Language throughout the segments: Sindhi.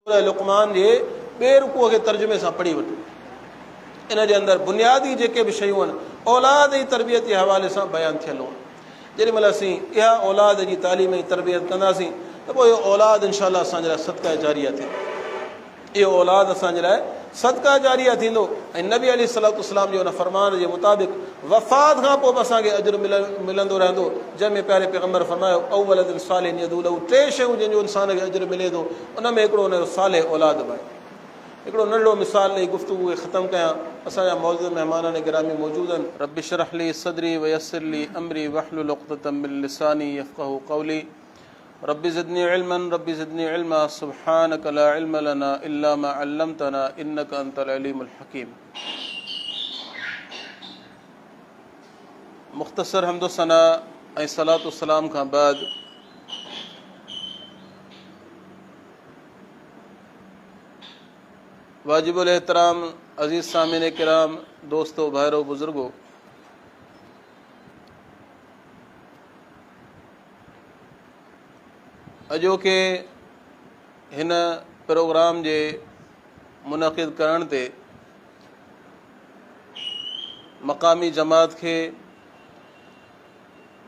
سوره لقمان جي ٻئي رڪوع کي ترجمي سان پڙهي وٺو. ان جي اندر بنيادي جيڪي به شيون آهن، اولاد جي تربيت جي حوالي سان بيان ٿيل هن. جيڏي مهل اسين اها اولاد جي تعليم ۽ تربيت ڪنداسين ته پوء اهو اولاد انشاء الله اسان جي لاء صدقه جاريه ٿيندو. اهو اولاد اسان جي لاء صدقه جاريه ٿيندو ۽ نبي عليه الصلوة والسلام جي ان فرمان جي مطابق وفات کان پوء به اسان کي اجر ملندو رهندو، جنهن ۾ پياري پيغمبر فرمايو، او ولد صالح يدعو له، ٽي شيون جن جو انسان کي اجر ملي ٿو، ان ۾ هڪڙو ان جو صالح اولاد به آهي. هڪڙو ننڍڙو مثال ڏئي گفتگو کي ختم ڪيان، اسان جا معزز مهمانان گرامي موجود آهن. رب اشرح لي صدري ويسر لي امري واحلل عقدة من لساني يفقهوا قولي رب زدني علما رب زدني علما سبحانك لا علم لنا الا ما علمتنا انك انت العليم الحڪيم. مختصر حمد و ثنا ۽ صلوة و سلام کان بعد واجب الاحترام عزيز سامعين ڪرام، دوستو، ڀائرو، بزرگو، اڄوڪي هن پروگرام جي منعقد ڪرڻ تي مقامي جماعت کي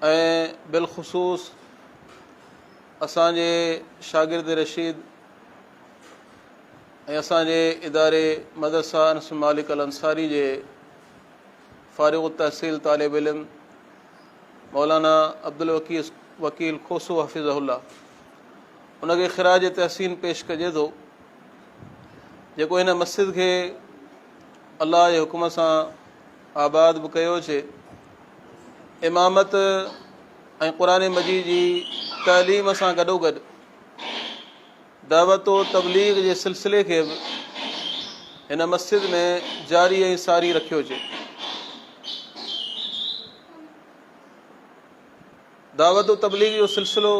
۽ بالخصوص اسان جي شاگرد رشيد ۽ اسان جي اداري مدرسه انس مالڪ الانصاري جي فارغ التحصيل طالب علم مولانا عبدالوڪيل وڪيل کوسو حفظه الله ان کي خراج تحسين پيش ڪجي ٿو، جيڪو هن مسجد کي الله جي حڪم سان آباد به ڪيو اچي، امامت ۽ قرآن مجيد جي تعليم سان گڏوگڏ دعوت و تبليغ جي سلسلي کي به هن مسجد ۾ جاري ۽ ساري رکيو اچي. دعوت و تبليغ جو سلسلو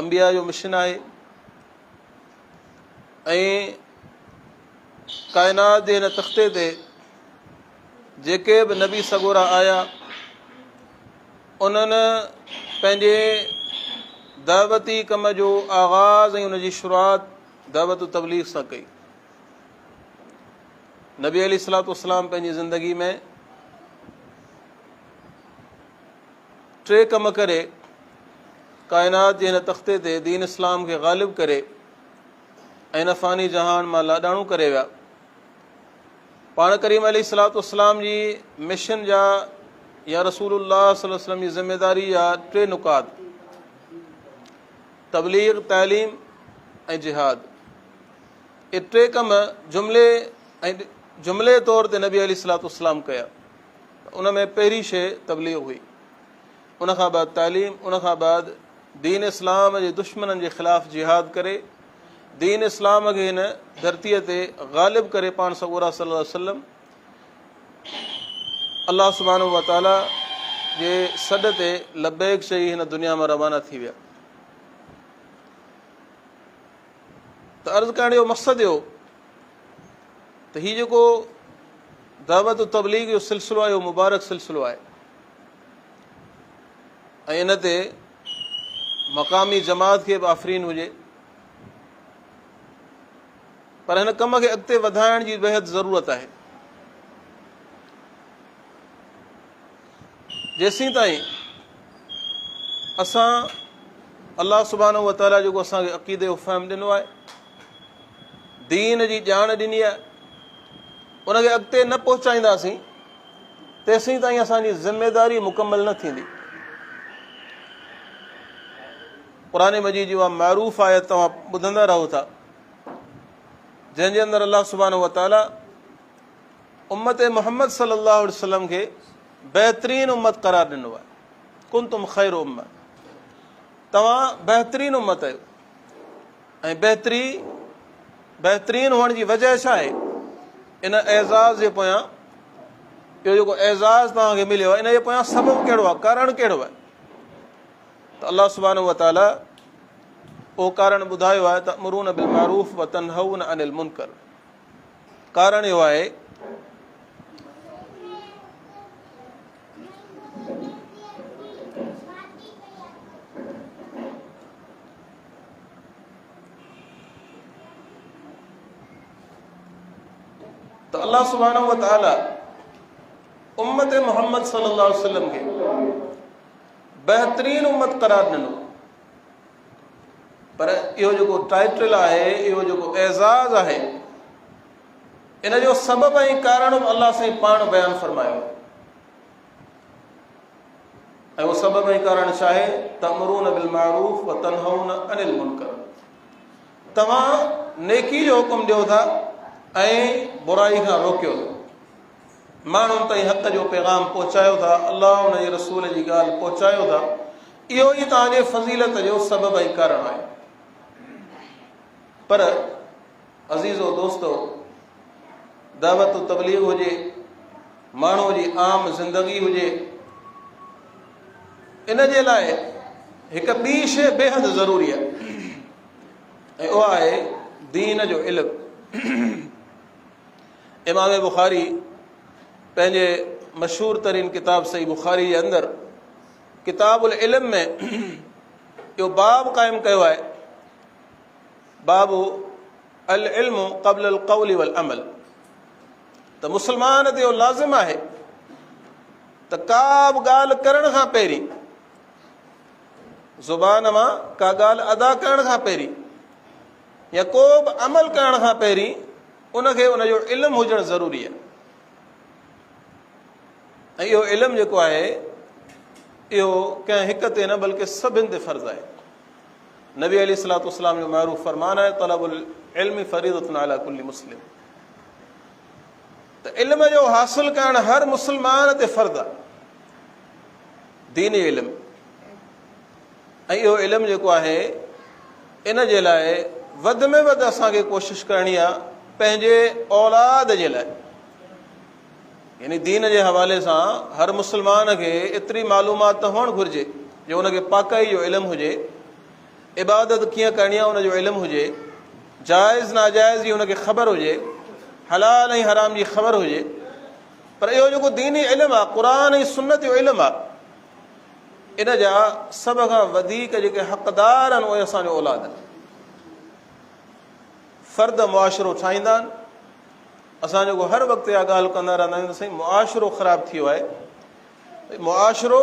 انبياء جو مشن آهي ۽ ڪائنات جي هن تختي تي جيڪي به نبي سڳورا آيا، انهن پنهنجي دعوتي ڪم جو آغاز ۽ ان جي شروعات دعوت و تبليغ سان ڪئي. نبي عليه الصلوة والسلام پنهنجي زندگي ۾ ٽي ڪم ڪري ڪائنات جي هن تختي تي دين اسلام کي غالب ڪري ۽ هن فاني جهان مان لاڏاڻو ڪري ويا. پاڻ ڪريم عليه الصلوة والسلام جي مشن جا يا رسول الله صلي الله عليه وسلم جي ذميداري جا ٽي نڪات، تبليغ، تعليم ۽ جهاد. اهي ٽي ڪم جملي ۽ جملي طور تي نبي عليه الصلوة والسلام ڪيا. ان ۾ پهرين شيء تبليغ هئي، ان کان بعد تعليم، ان کان بعد دين اسلام جي دشمنن جي خلاف جهاد ڪري دين اسلام کي هن ڌرتيء تي غالب ڪري پاڻ سڳورا صلي الله عليه وسلم الله سبحانه وتعالي جي سڏ تي لبيڪ چئي هن دنيا مان روانا ٿي ويا. ته عرض ڪرڻ جو مقصد اهو ته هي جيڪو دعوت و تبليغ جو سلسلو آهي، اهو مبارڪ سلسلو آهي ۽ ان تي مقامي جماعت کي به آفرين هجي، پر هن ڪم کي اڳتي وڌائڻ جي بيحد ضرورت آهي. جيسين تائين اسان الله سبحانه وتعاليٰ جيڪو اسان کي عقيدي جو فهم ڏنو آهي، دين جي ڄاڻ ڏني آهي، ان کي اڳتي نه پهچائينداسين، تيسين تائين اسان جي ذميداري مڪمل نه ٿيندي. قرآن مجيد جي اها معروف آيت توهان ٻڌندا رهو ٿا، جنهن جي اندر الله سبحانه وتعاليٰ امت محمد صلي الله عليه وسلم کي بهترين امت قرار ڏنو آهي. ڪنتم خير امه، توهان بهترين امت آهيو. ۽ بهترين هئڻ جي وجه ڇا آهي؟ ان اعزاز جي پويان، اهو جيڪو اعزاز توهان کي مليو آهي، ان جي پويان سبب ڪهڙو آهي، ڪارڻ ڪهڙو آهي؟ ته الله سبحانه وتعالي اهو ڪارڻ ٻڌايو آهي، تأمرون بالمعروف وتنهون عن المنڪر. ڪارڻ اهو آهي ته الله سبحانه وتعالي امت محمد صلي الله عليه وسلم کي بهترين امت قرار ڏنو، پر اهو جيڪو ٽائٽل آهي، اهو جيڪو اعزاز آهي، ان جو سبب ۽ ڪارڻ به الله سائين پاڻ بيان فرمايو. ۽ اهو سبب ۽ ڪارڻ ڇا آهي؟ تامرون بالمعروف وتنهون عن المنڪر، توهان نيڪي جو حڪم ڏيو ٿا ۽ برائي کان روڪيو ٿا، ماڻهن تائين حق جو پيغام پهچايو ٿا، الله ان جي رسول جي ڳالهه پهچايو ٿا. اهو ئي توهان جي فضيلت جو سبب ۽ ڪارڻ آهي. پر عزيزو دوستو، دعوت و تبليغ هجي، ماڻهوء جي عام زندگي هجي، ان جي لاء هڪ ٻي شيء بيحد ضروري آهي ۽ اها آهي دين جو علم. امام بخاري پنهنجي مشهور ترين ڪتاب صحيح بخاري جي اندر ڪتاب العلم ۾ اهو باب قائم ڪيو آهي، باب العلم قبل القول والعمل، ته مسلمان تي اهو لازم آهي ته ڪا به ڳالهه ڪرڻ کان پهرين، زبان مان ڪا ڳالهه ادا ڪرڻ کان پهرين يا ڪو به عمل ڪرڻ کان پهرين ان کي ان جو علم هجڻ ضروري آهي. ۽ اهو علم جيڪو آهي اهو ڪنهن هڪ تي نه بلڪه سڀن تي فرض آهي. نبي عليه الصلوة والسلام جو معروف فرمان آهي، طلب العلم فريضة على كل مسلم، ته علم جو حاصل ڪرڻ هر مسلمان تي فرض آهي، ديني علم. ۽ اهو علم جيڪو آهي ان جي لاء وڌ ۾ وڌ اسان کي ڪوشش ڪرڻي آهي پنهنجي اولاد جي لاء، يعني دين جي حوالي سان هر مسلمان کي ايتري معلومات ته هئڻ گهرجي جو ان کي پاڪائي جو علم هجي، عبادت ڪيئن ڪرڻي آهي ان جو علم هجي، جائز ناجائز جي ان کي خبر هجي، حلال ۽ حرام جي خبر هجي. پر اهو جيڪو ديني علم آهي، قرآن ۽ سنت جو علم آهي، ان جا سڀ کان وڌيڪ جيڪي حقدار آهن اهي اسان جو اولاد آهن. فرد معاشرو ٺاهيندا آهن. اسان جيڪو هر وقت اها ڳالهه ڪندا رهندا آهيون ته سائين معاشرو خراب ٿي ويو آهي. معاشرو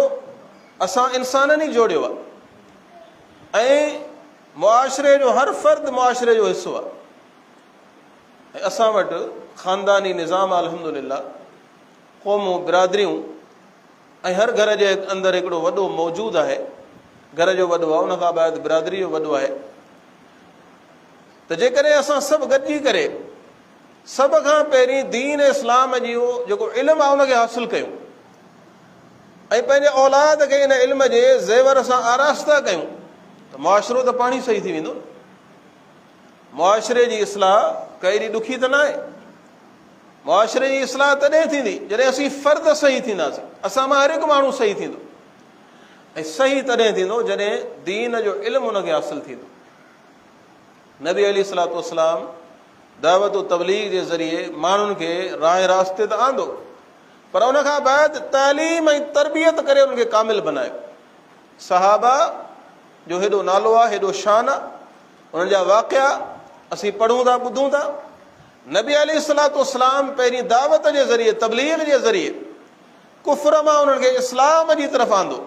اسان انسانن ئي جوڙيو آهي ۽ معاشري جو هر فرد معاشري جو حصو آهي. ۽ اسان وٽ خانداني نظام آهي الحمدلله، قومون برادريون ۽ هر گهر جي اندر هڪڙو وڏو موجود آهي، گهر جو وڏو آهي، ان کان بعد برادري جو وڏو آهي. ته جيڪڏهن اسان سڀ گڏجي ڪري سڀ کان پهرين دين اسلام جي جيڪو علم آهي ان کي حاصل ڪيون ۽ پنهنجي اولاد کي ان علم جي زيور سان آراسته ڪيون ته معاشرو ته پاڻي صحيح ٿي ويندو. معاشري جي اصلاح ڪا ايڏي ڏکي ته ناهي. معاشري جي اصلاح تڏهن ٿيندي جڏهن اسين فرد صحيح ٿينداسين، اسان مان هر هڪ ماڻهو صحيح ٿيندو، ۽ صحيح تڏهن ٿيندو جڏهن دين جو علم ان کي حاصل ٿيندو. نبي عليه الصلوة والسلام دعوت و تبليغ جي ذريعي ماڻهن کي راهه راست تي ته آندو، پر ان کان بعد تعليم ۽ تربيت ڪري انهن کي ڪامل بنايو. صحابه جو هيڏو نالو آهي، هيڏو شان آهي، انهن جا واقعا اسين پڙهون ٿا، ٻڌون ٿا. نبي عليه الصلوة والسلام پهرين دعوت جي ذريعي، تبليغ جي ذريعي ڪفر مان انهن کي اسلام جي طرف آندو،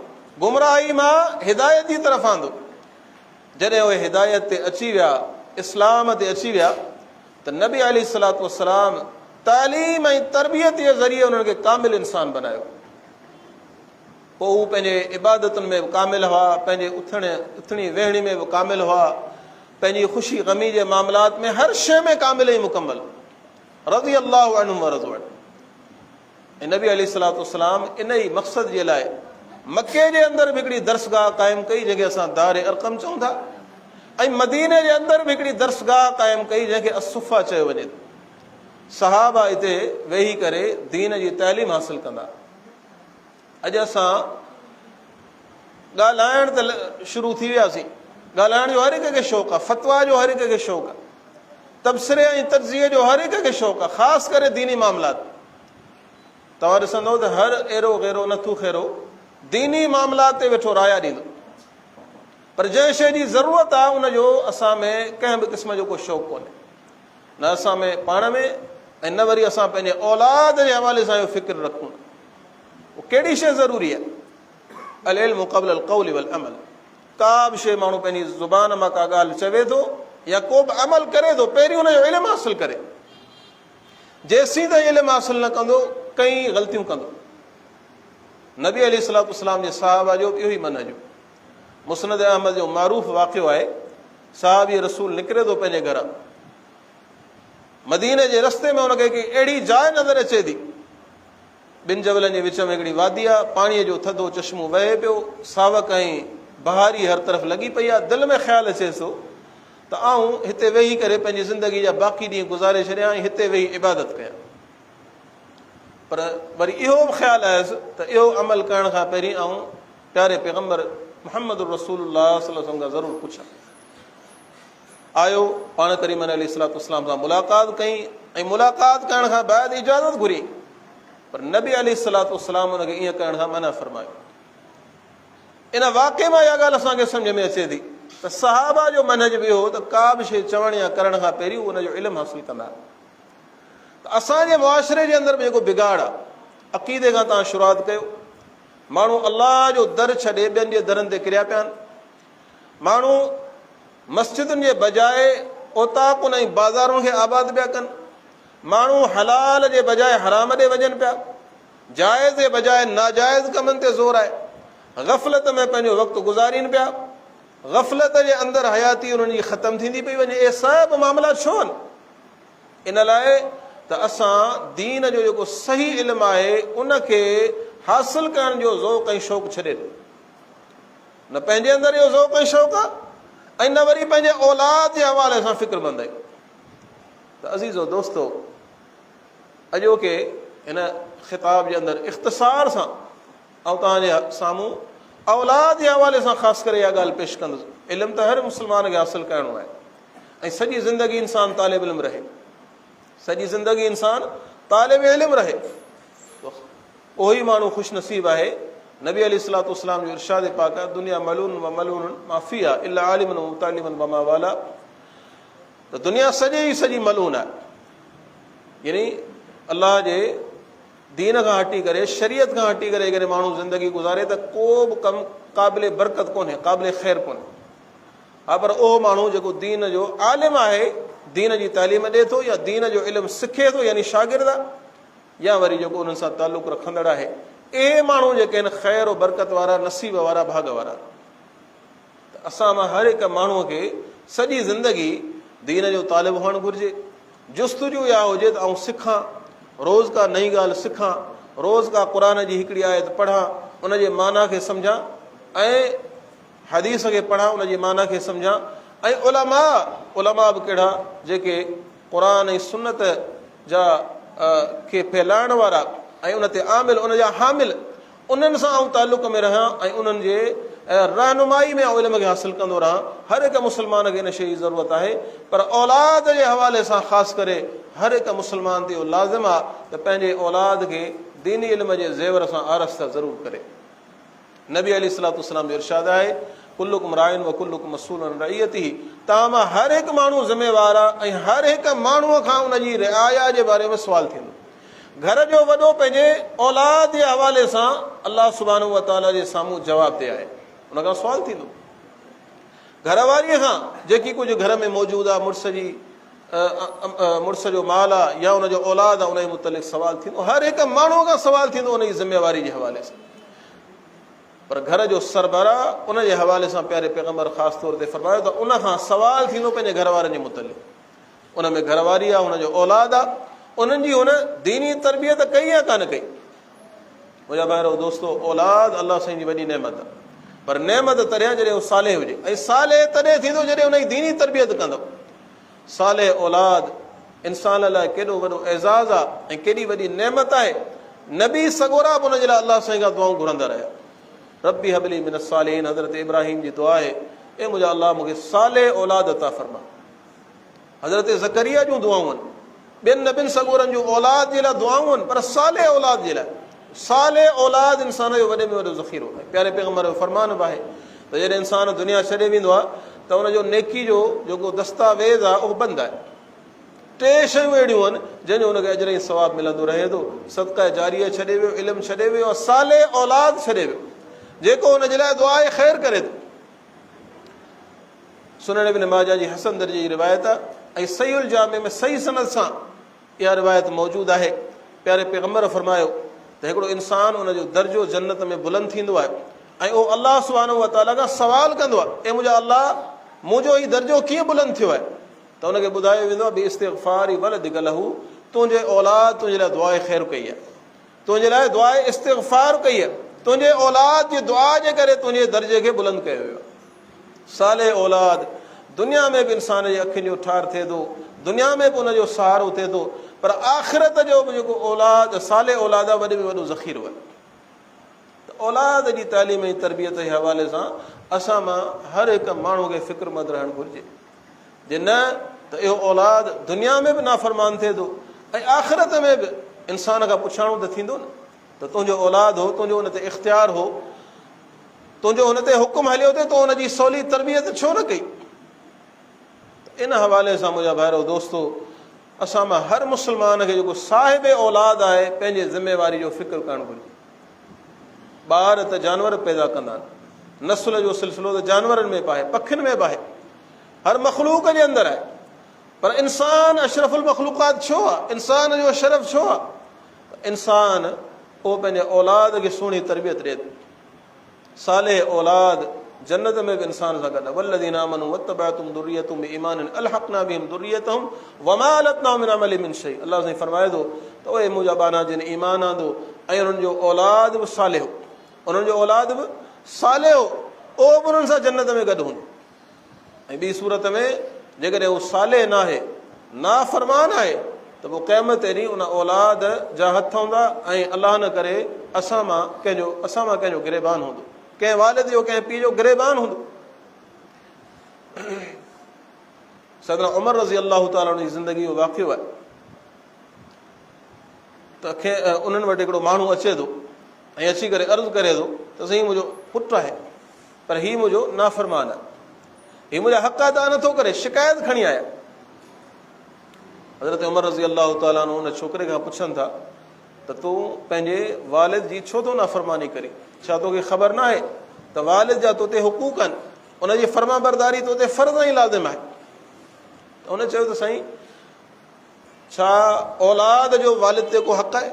گمراهي مان هدايت جي طرف آندو. جڏهن اهي هدايت تي اچي ويا، اسلام تي اچي ويا ته نبي عليه الصلوة والسلام تعليم ۽ تربيت جي ذريعي انهن کي ڪامل انسان بنايو. پوء هو پنهنجي عبادتن ۾ به ڪامل هئا، پنهنجي اٿڻي ويهڻي ۾ به ڪامل هئا، پنهنجي خوشي غمي جي معاملات ۾ هر شيء ۾ ڪامل ۽ مڪمل، رضي الله عنهم ورضوا عنه. ۽ نبي عليه الصلوة والسلام ان ئي مقصد جي لاء مڪي جي اندر به هڪڙي درسگاهه قائم ڪئي جنهن کي اسان دار ارقم چئون ٿا، ۽ مديني جي اندر به هڪڙي درسگاهه قائم ڪئي جنهن کي الصفه چيو وڃي ٿو. صحابه اتي ويهي ڪري دين جي تعليم حاصل ڪندا. اڄ اسان ڳالهائڻ ته شروع ٿي وياسين، ڳالهائڻ جو هر هڪ کي شوق آهي، فتويٰ جو هر هڪ کي شوق آهي، تبصري ۽ تجزيي جو هر هڪ کي شوق آهي، خاص ڪري ديني معاملات. توهان ڏسندو ته هر ايرو غيرو نٿو خيرو ديني معاملات تي ويٺو رايا ڏيندو، پر جنهن شيء جي ضرورت آهي ان جو اسان ۾ ڪنهن به قسم جو ڪو شوق ڪونهي، نه اسان ۾ پاڻ ۾ ۽ نه وري اسان پنهنجي اولاد جي حوالي سان اهو فڪر رکون. پوء ڪهڙي شيء ضروري آهي؟ العلم قبل القول والعمل. ڪا به شيء ماڻهو پنهنجي زبان مان ڪا ڳالهه چوي ٿو يا ڪو به عمل ڪري ٿو، پهرين ان جو علم حاصل ڪري. جيسين تائين علم حاصل نه ڪندو، ڪئين غلطيون ڪندو. نبي عليه الصلوة والسلام جي صحابه جو به اهو ئي منهج هو. مسند احمد جو معروف واقعو آهي، صحابي رسول نڪري ٿو پنهنجي گهران، مديني جي رستي ۾ ان کي هڪ اهڙي جاء نظر اچي ٿي، ٻن جبلن جي وچ ۾ هڪڙي وادي آهي، پاڻيء جو ٿڌو چشمو وهي پيو، ساوڪ ۽ بهاري هر طرف لڳي پئي آهي، دل ۾ خيال اچيس ٿو ته آئون هتي ويهي ڪري پنهنجي زندگي جا باقي ڏينهن گذاري ڇڏيان ۽ هتي ويهي عبادت ڪيان. پر وري اهو به خيال آيس ته اهو عمل ڪرڻ کان پهرين آئون پياري پيغمبر محمد رسول الله صلي الله عليه وسلم کان ضرور پڇان. آيو، پاڻ ڪريمن عليه الصلوة والسلام سان ملاقات ڪئي ۽ ملاقات ڪرڻ کان بعد اجازت گهري، پر نبي عليه الصلوة والسلام ان کي ائين ڪرڻ کان منع فرمايو. ان واقعي مان اها ڳالهه اسان کي سمجهه ۾ اچي ٿي ته صحابه جو منهج به اهو ته ڪا به شيء چوڻ يا ڪرڻ کان پهرين هو ان جو علم حاصل ڪندا. ته اسان جي معاشري جي اندر به جيڪو بگاڙ آهي، عقيدي کان توهان شروعات ڪيو، ماڻهو الله جو در ڇڏي ٻين جي درن تي ڪريا پيا آهن. ماڻهو مسجدن جي بجاء اوطاقن ۽ بازارن کي آباد پيا ڪن. ماڻهو حلال جي بجاء حرام ڏي وڃن پيا. جائز جي بجاء ناجائز ڪمن تي زور آهي. غفلت ۾ پنهنجو وقت گذارين پيا. غفلت جي اندر حياتي انهن جي ختم ٿيندي پئي وڃي. اهي سڀ معاملا ڇو آهن؟ ان لاء ته اسان دين جو جيڪو صحيح علم آهي ان کي حاصل ڪرڻ جو ذوق ۽ شوق ڇڏي ڏنو. نه پنهنجي اندر اهو ذوق ۽ شوق آهي ۽ نه وري پنهنجي اولاد جي حوالي سان فڪرمند آهيون. ته عزيزو دوستو! اڄوڪي هن خطاب جي اندر اختصار سان آئون توهان جي سامهون اولاد جي حوالي سان خاص ڪري اها ڳالهه پيش ڪندس. علم ته هر مسلمان کي حاصل ڪرڻو آهي ۽ سڄي زندگي انسان طالب علم رهي، سڄي زندگي انسان طالب علم رهي، اهو ئي ماڻهو خوش نصيب آهي. نبي عليه الصلوة والسلام جو ارشاد پاڪ آهي، دنيا ملعون و ملعون ما فيها الا عالما و متعلما وما والا. ته دنيا سڄي ئي سڄي ملعون آهي، يعني الله جي دين کان هٽي ڪري، شريعت کان هٽي ڪري جيڪڏهن ماڻهو زندگي گذاري ته ڪو به ڪم قابل برڪت ڪونهي، قابل خير ڪونهي. ها پر اهو ماڻهو جيڪو دين جو عالم آهي، دين جي تعليم ڏئي ٿو يا دين جو علم سکي ٿو يعني شاگرد آهي يا وري جيڪو انهن سان تعلق رکندڙ آهي، اهي ماڻهو جيڪي آهن خير و برڪت وارا، نصيب وارا، ڀاڳ وارا. ته اسان مان هر هڪ ماڻهوء کي سڄي زندگي دين جو طالب هئڻ گهرجي. جستجو اها هجي ته آئون سکان، روز ڪا نئين ڳالهه سکان، روز ڪا قرآن جي هڪڙي آيت پڙهان، ان جي معنيٰ کي سمجهان ۽ حديث کي پڙهان، ان جي معنيٰ کي سمجهان ۽ علماء، علماء به ڪهڙا جيڪي قرآن ۽ سنت جا کي ڦهلائڻ وارا ۽ ان تي عامل، ان جا حامل، انهن سان آئون تعلق ۾ رهان ۽ انهن جي رهنمائي ۾ آئون علم کي حاصل ڪندو رهان. هر هڪ مسلمان کي ان شيء جي ضرورت آهي، پر اولاد جي حوالي سان خاص ڪري هر هڪ مسلمان تي اهو لازم آهي ته پنهنجي اولاد کي ديني علم جي زيور سان آراسته ضرور ڪري. نبي عليه الصلوة والسلام جو ارشاد آهي، ڪلڪم راع و ڪلڪم مسئول عن رعيته، توهان مان هر هڪ ماڻهو ذميوار آهي ۽ هر هڪ ماڻهوء کان ان جي رعايا جي باري ۾ سوال ٿيندو. گهر جو وڏو پنهنجي اولاد جي حوالي سان الله سبحانه وتعاليٰ جي سامهون جوابده آهي، ان کان سوال ٿيندو. گهر واريء کان جيڪي ڪجهه گهر ۾ موجود آهي، مڙس جي مڙس جو مال آهي يا ان جو اولاد آهي، ان جي متعلق سوال ٿيندو. هر هڪ ماڻهوء کان سوال ٿيندو ان جي ذميواري جي حوالي سان. پر گهر جو سربراهه ان جي حوالي سان پياري پيغمبر خاص طور تي فرمايو ته ان کان سوال ٿيندو پنهنجي گهر وارن جي متعلق. ان ۾ گهر واري آهي، ان جو اولاد آهي، انهن جي هن ديني تربيت ڪئي يا ڪانه ڪئي. منهنجا ڀائرو دوستو، اولاد الله سائين جي وڏي نعمت آهي، پر نعمت تڏهن جڏهن هو صالح هجي، ۽ صالح تڏهن ٿيندو جڏهن ان جي ديني تربيت ڪندو. صالح اولاد انسان لاء ڪيڏو وڏو اعزاز آهي ۽ ڪيڏي وڏي نعمت آهي. نبي سڳورا به ان جي لاء الله سائين کان دعائون گهرندا رهيا. ربي هب لي من الصالحين حضرت ابراهيم جي دعا آهي، اي منهنجا الله مون کي صالح اولاد عطا فرما. حضرت زڪريا جون دعائون آهن، ٻين نبين سڳورن جون اولاد جي لاء دعائون آهن، پر صالح اولاد جي لاء. صالح اولاد انسان جو وڏي ۾ وڏو ذخيرو آهي. پياري پيغمبر جو فرمان به آهي ته جڏهن انسان دنيا ڇڏي ويندو آهي ته ان جو نيڪي جو جيڪو دستاويز آهي اهو بند آهي. ٽي شيون اهڙيون آهن جنهن جو هن کي اجر ۽ ثواب ملندو رهي ٿو، صدقه جاريه ڇڏي ويو، علم ڇڏي ويو ۽ صالح اولاد ڇڏي ويو، جيڪو هن جي لاء دعاء خير ڪري ٿو. سنن ابن ماجه جي حسن درجي جي روايت آهي ۽ صحيح الجامع ۾ صحيح سند سان اها روايت موجود آهي. پياري پيغمبر فرمايو ته هڪڙو انسان ان جو درجو جنت ۾ بلند ٿيندو آهي ۽ اهو الله سبحانه وتعاليٰ کان سوال ڪندو آهي، اي منهنجا الله منهنجو هي درجو ڪيئن بلند ٿيو آهي؟ ته ان کي ٻڌايو ويندو آهي باستغفار ولدک له تنهنجي اولاد تنهنجي لاء دعاء خير ڪئي آهي، تنهنجي لاء دعاء استغفار ڪئي آهي، تنهنجي اولاد جي دعا جي ڪري تنهنجي درجي کي بلند ڪيو ويو آهي. صالح اولاد دنيا ۾ به انسان جي اکين جو ٺار ٿئي ٿو، دنيا ۾ به ان جو سهارو ٿئي ٿو، پر آخرت جو به جيڪو اولاد صالح اولاد آهي وڏي ۾ وڏو ذخيرو آهي. ته اولاد جي تعليم ۽ تربيت جي حوالي سان اسان مان هر هڪ ماڻهو کي فڪرمند رهڻ گهرجي. جي نه ته اهو اولاد دنيا ۾ به نافرمان ٿئي ٿو ۽ آخرت ۾ به انسان کان پڇاڻو ته ٿيندو نه ته تنهنجو اولاد هو، تنهنجو ان تي اختيار هو، تنهنجو هن تي حڪم هليو ٿي، تو ان جي سولي تربيت ڇو نه ڪئي؟ ته ان حوالي سان منهنجا ڀائرو دوستو اسان مان هر مسلمان کي جيڪو صاحب اولاد آهي پنهنجي ذميواري جو فڪر ڪرڻ گهرجي. ٻار ته جانور پيدا ڪندا آهن، نسل جو سلسلو ته جانورن ۾ به آهي، پکين ۾ به آهي، هر مخلوق جي اندر آهي، پر انسان اشرف المخلوقات ڇو آهي؟ انسان جو شرف ڇو آهي؟ انسان اهو پنهنجي اولاد کي سهڻي تربيت ڏئي ٿو. صالح اولاد جنت ۾ به انسان سان گڏ والذين آمنوا واتبعتهم ذريتهم بإيمان الحقنا بهم ذريتهم وما التناهم من عملهم من شيء الله سائين فرمائي ٿو ته اهي منهنجا ٻانها جن ايمان آندو ۽ انهن جو اولاد به صالح هو انهن جو اولاد به صالح هو اهو به انهن سان جنت ۾ گڏ هوندو ۽ ٻي صورت ۾ جيڪڏهن هو صالح ناهي، نافرمان آهي ته پوء قيامت ڏينهن ان اولاد جا هٿ هوندا ۽ الله نه ڪري اسان مان ڪنهن جو اسان مان ڪنهن جو گريبان هوندو، ڪنهن والد جو ڪنهن پيء جو گريبان هوندو. سيدنا عمر رضي الله تعالٰي عنه جي زندگي جو واقعو آهي ته انهن وٽ هڪڙو ماڻهو اچي ٿو ۽ اچي ڪري عرض ڪري ٿو ته سائين منهنجو پٽ آهي پر هي منهنجو نافرمان آهي، هي منهنجا حق ادا نٿو ڪري، شڪايت کڻي آيا. حضرت عمر رضي الله تعالٰي عنه ان ڇوڪري کان پڇن ٿا ته تون پنهنجي والد جي ڇو ٿو نافرماني ڪرين؟ ڇا توکي خبر ناهي ته والد جا تو تي حقوق آهن، ان جي فرمانبرداري تو تي فرض ۽ لازم آهي؟ ته هن چيو ته سائين ڇا اولاد جو والد تي ڪو حق آهي؟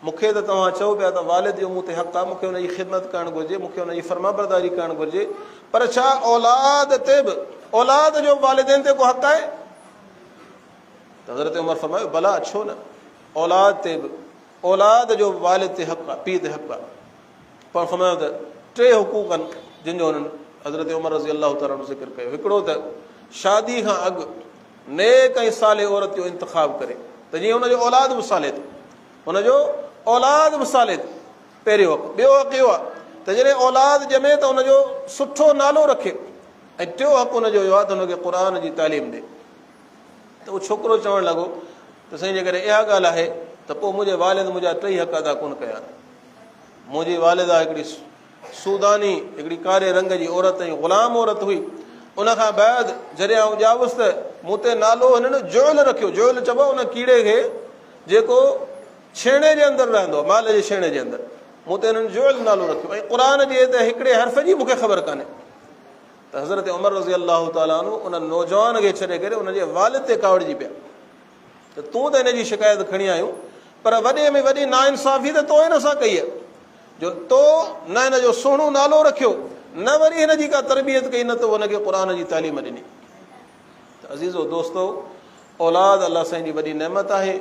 مون کي ته توهان چئو پيا ته والد جو مون تي حق آهي، مون کي ان جي خدمت ڪرڻ گهرجي، مون کي ان جي فرمانبرداري ڪرڻ گهرجي، پر ڇا اولاد تي به اولاد جو به والدين تي ڪو حق آهي؟ ته حضرت عمر فرمايو بلا ڇو نه، اولاد تي به اولاد جو به والد تي حق آهي، پيء تي حق آهي. پاڻ فرمايو ته ٽي حقوق آهن جن جو هنن حضرت عمر رضي الله تعالٰي عنه ذڪر ڪيو، هڪڙو ته شادي کان اڳ نيڪ ۽ صالح عورت جو انتخاب ڪري ته جيئن ان جو اولاد به صالح ٿئي، ان جو اولاد به صالح ٿئي، پهريون حق. ٻيو حق اهو آهي ته جڏهن اولاد ڄمي ته ان جو سٺو نالو رکي ۽ ٽيون حق ان جو اهو آهي ته ان کي قرآن جي تعليم ڏي. ته اهو ڇوڪرو چوڻ لڳو ته سائين جيڪڏهن اها ڳالهه آهي ته پوء منهنجي والد منهنجا ٽئي حق ادا ڪونه ڪيا آهن. منهنجي والده هڪڙي سوداني هڪڙي ڪاري رنگ جي عورت ۽ غلام عورت هئي. ان کان بعد جڏهن آئون ڄاوس ته مون تي نالو هنن جعل رکيو. جعل چئبو آهي ان ڪيڙي کي جيڪو ڇيڻي جي اندر رهندو آهي، مال جي ڇيڻي جي اندر. مون تي هنن جعل نالو رکيو ۽ قرآن جي ته هڪڙي حرف جي مون کي خبر ڪانهي. ته حضرت عمر رضي الله تعالٰي عنه ان نوجوان کي ڇڏي ڪري ان جي والد تي ڪاوڙجي پيا ته تون ته هن جي شڪايت کڻي آيو پر وڏي ۾ وڏي ناانصافي ته تو هن سان ڪئي آهي جو تو نه هن جو سهڻو نالو رکيو نه وري هن جي ڪا تربيت ڪئي نه تو هن کي قرآن جي تعليم ڏني. ته عزيزو دوستو اولاد الله سائين جي وڏي نعمت آهي.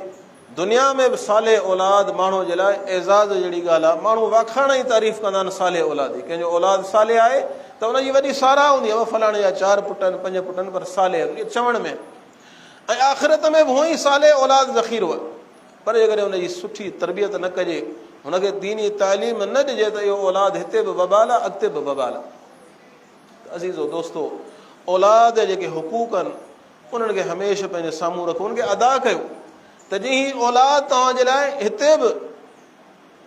دنيا ۾ به صالح اولاد ماڻهو جي لاء اعزاز جهڙي ڳالهه آهي. ماڻهو واکاڻ ۽ تعريف ڪندا آهن صالح اولاد جي. ڪنهن جو اولاد صالح آهي ته ان جي وڏي ساراهه هوندي آهي. فلاڻي جا چار پٽ آهن پنج پٽ آهن پر صالح آهن. اهي چوڻ ۾ آهن. ۽ آخرت ۾ به هونئن ئي صالح اولاد ذخيرو آهي. پر جيڪڏهن ان جي سٺي تربيت نه ڪجي، هن کي ديني تعليم نه ڏجي ته اهو اولاد هتي به وبال آهي اڳتي به وبال آهي. ته عزيزو دوستو! اولاد جا جيڪي حقوق آهن انهن کي هميشه پنهنجي سامهون رکو، انهن کي ادا ڪيو ته جيئن هي اولاد توهان جي لاء هتي به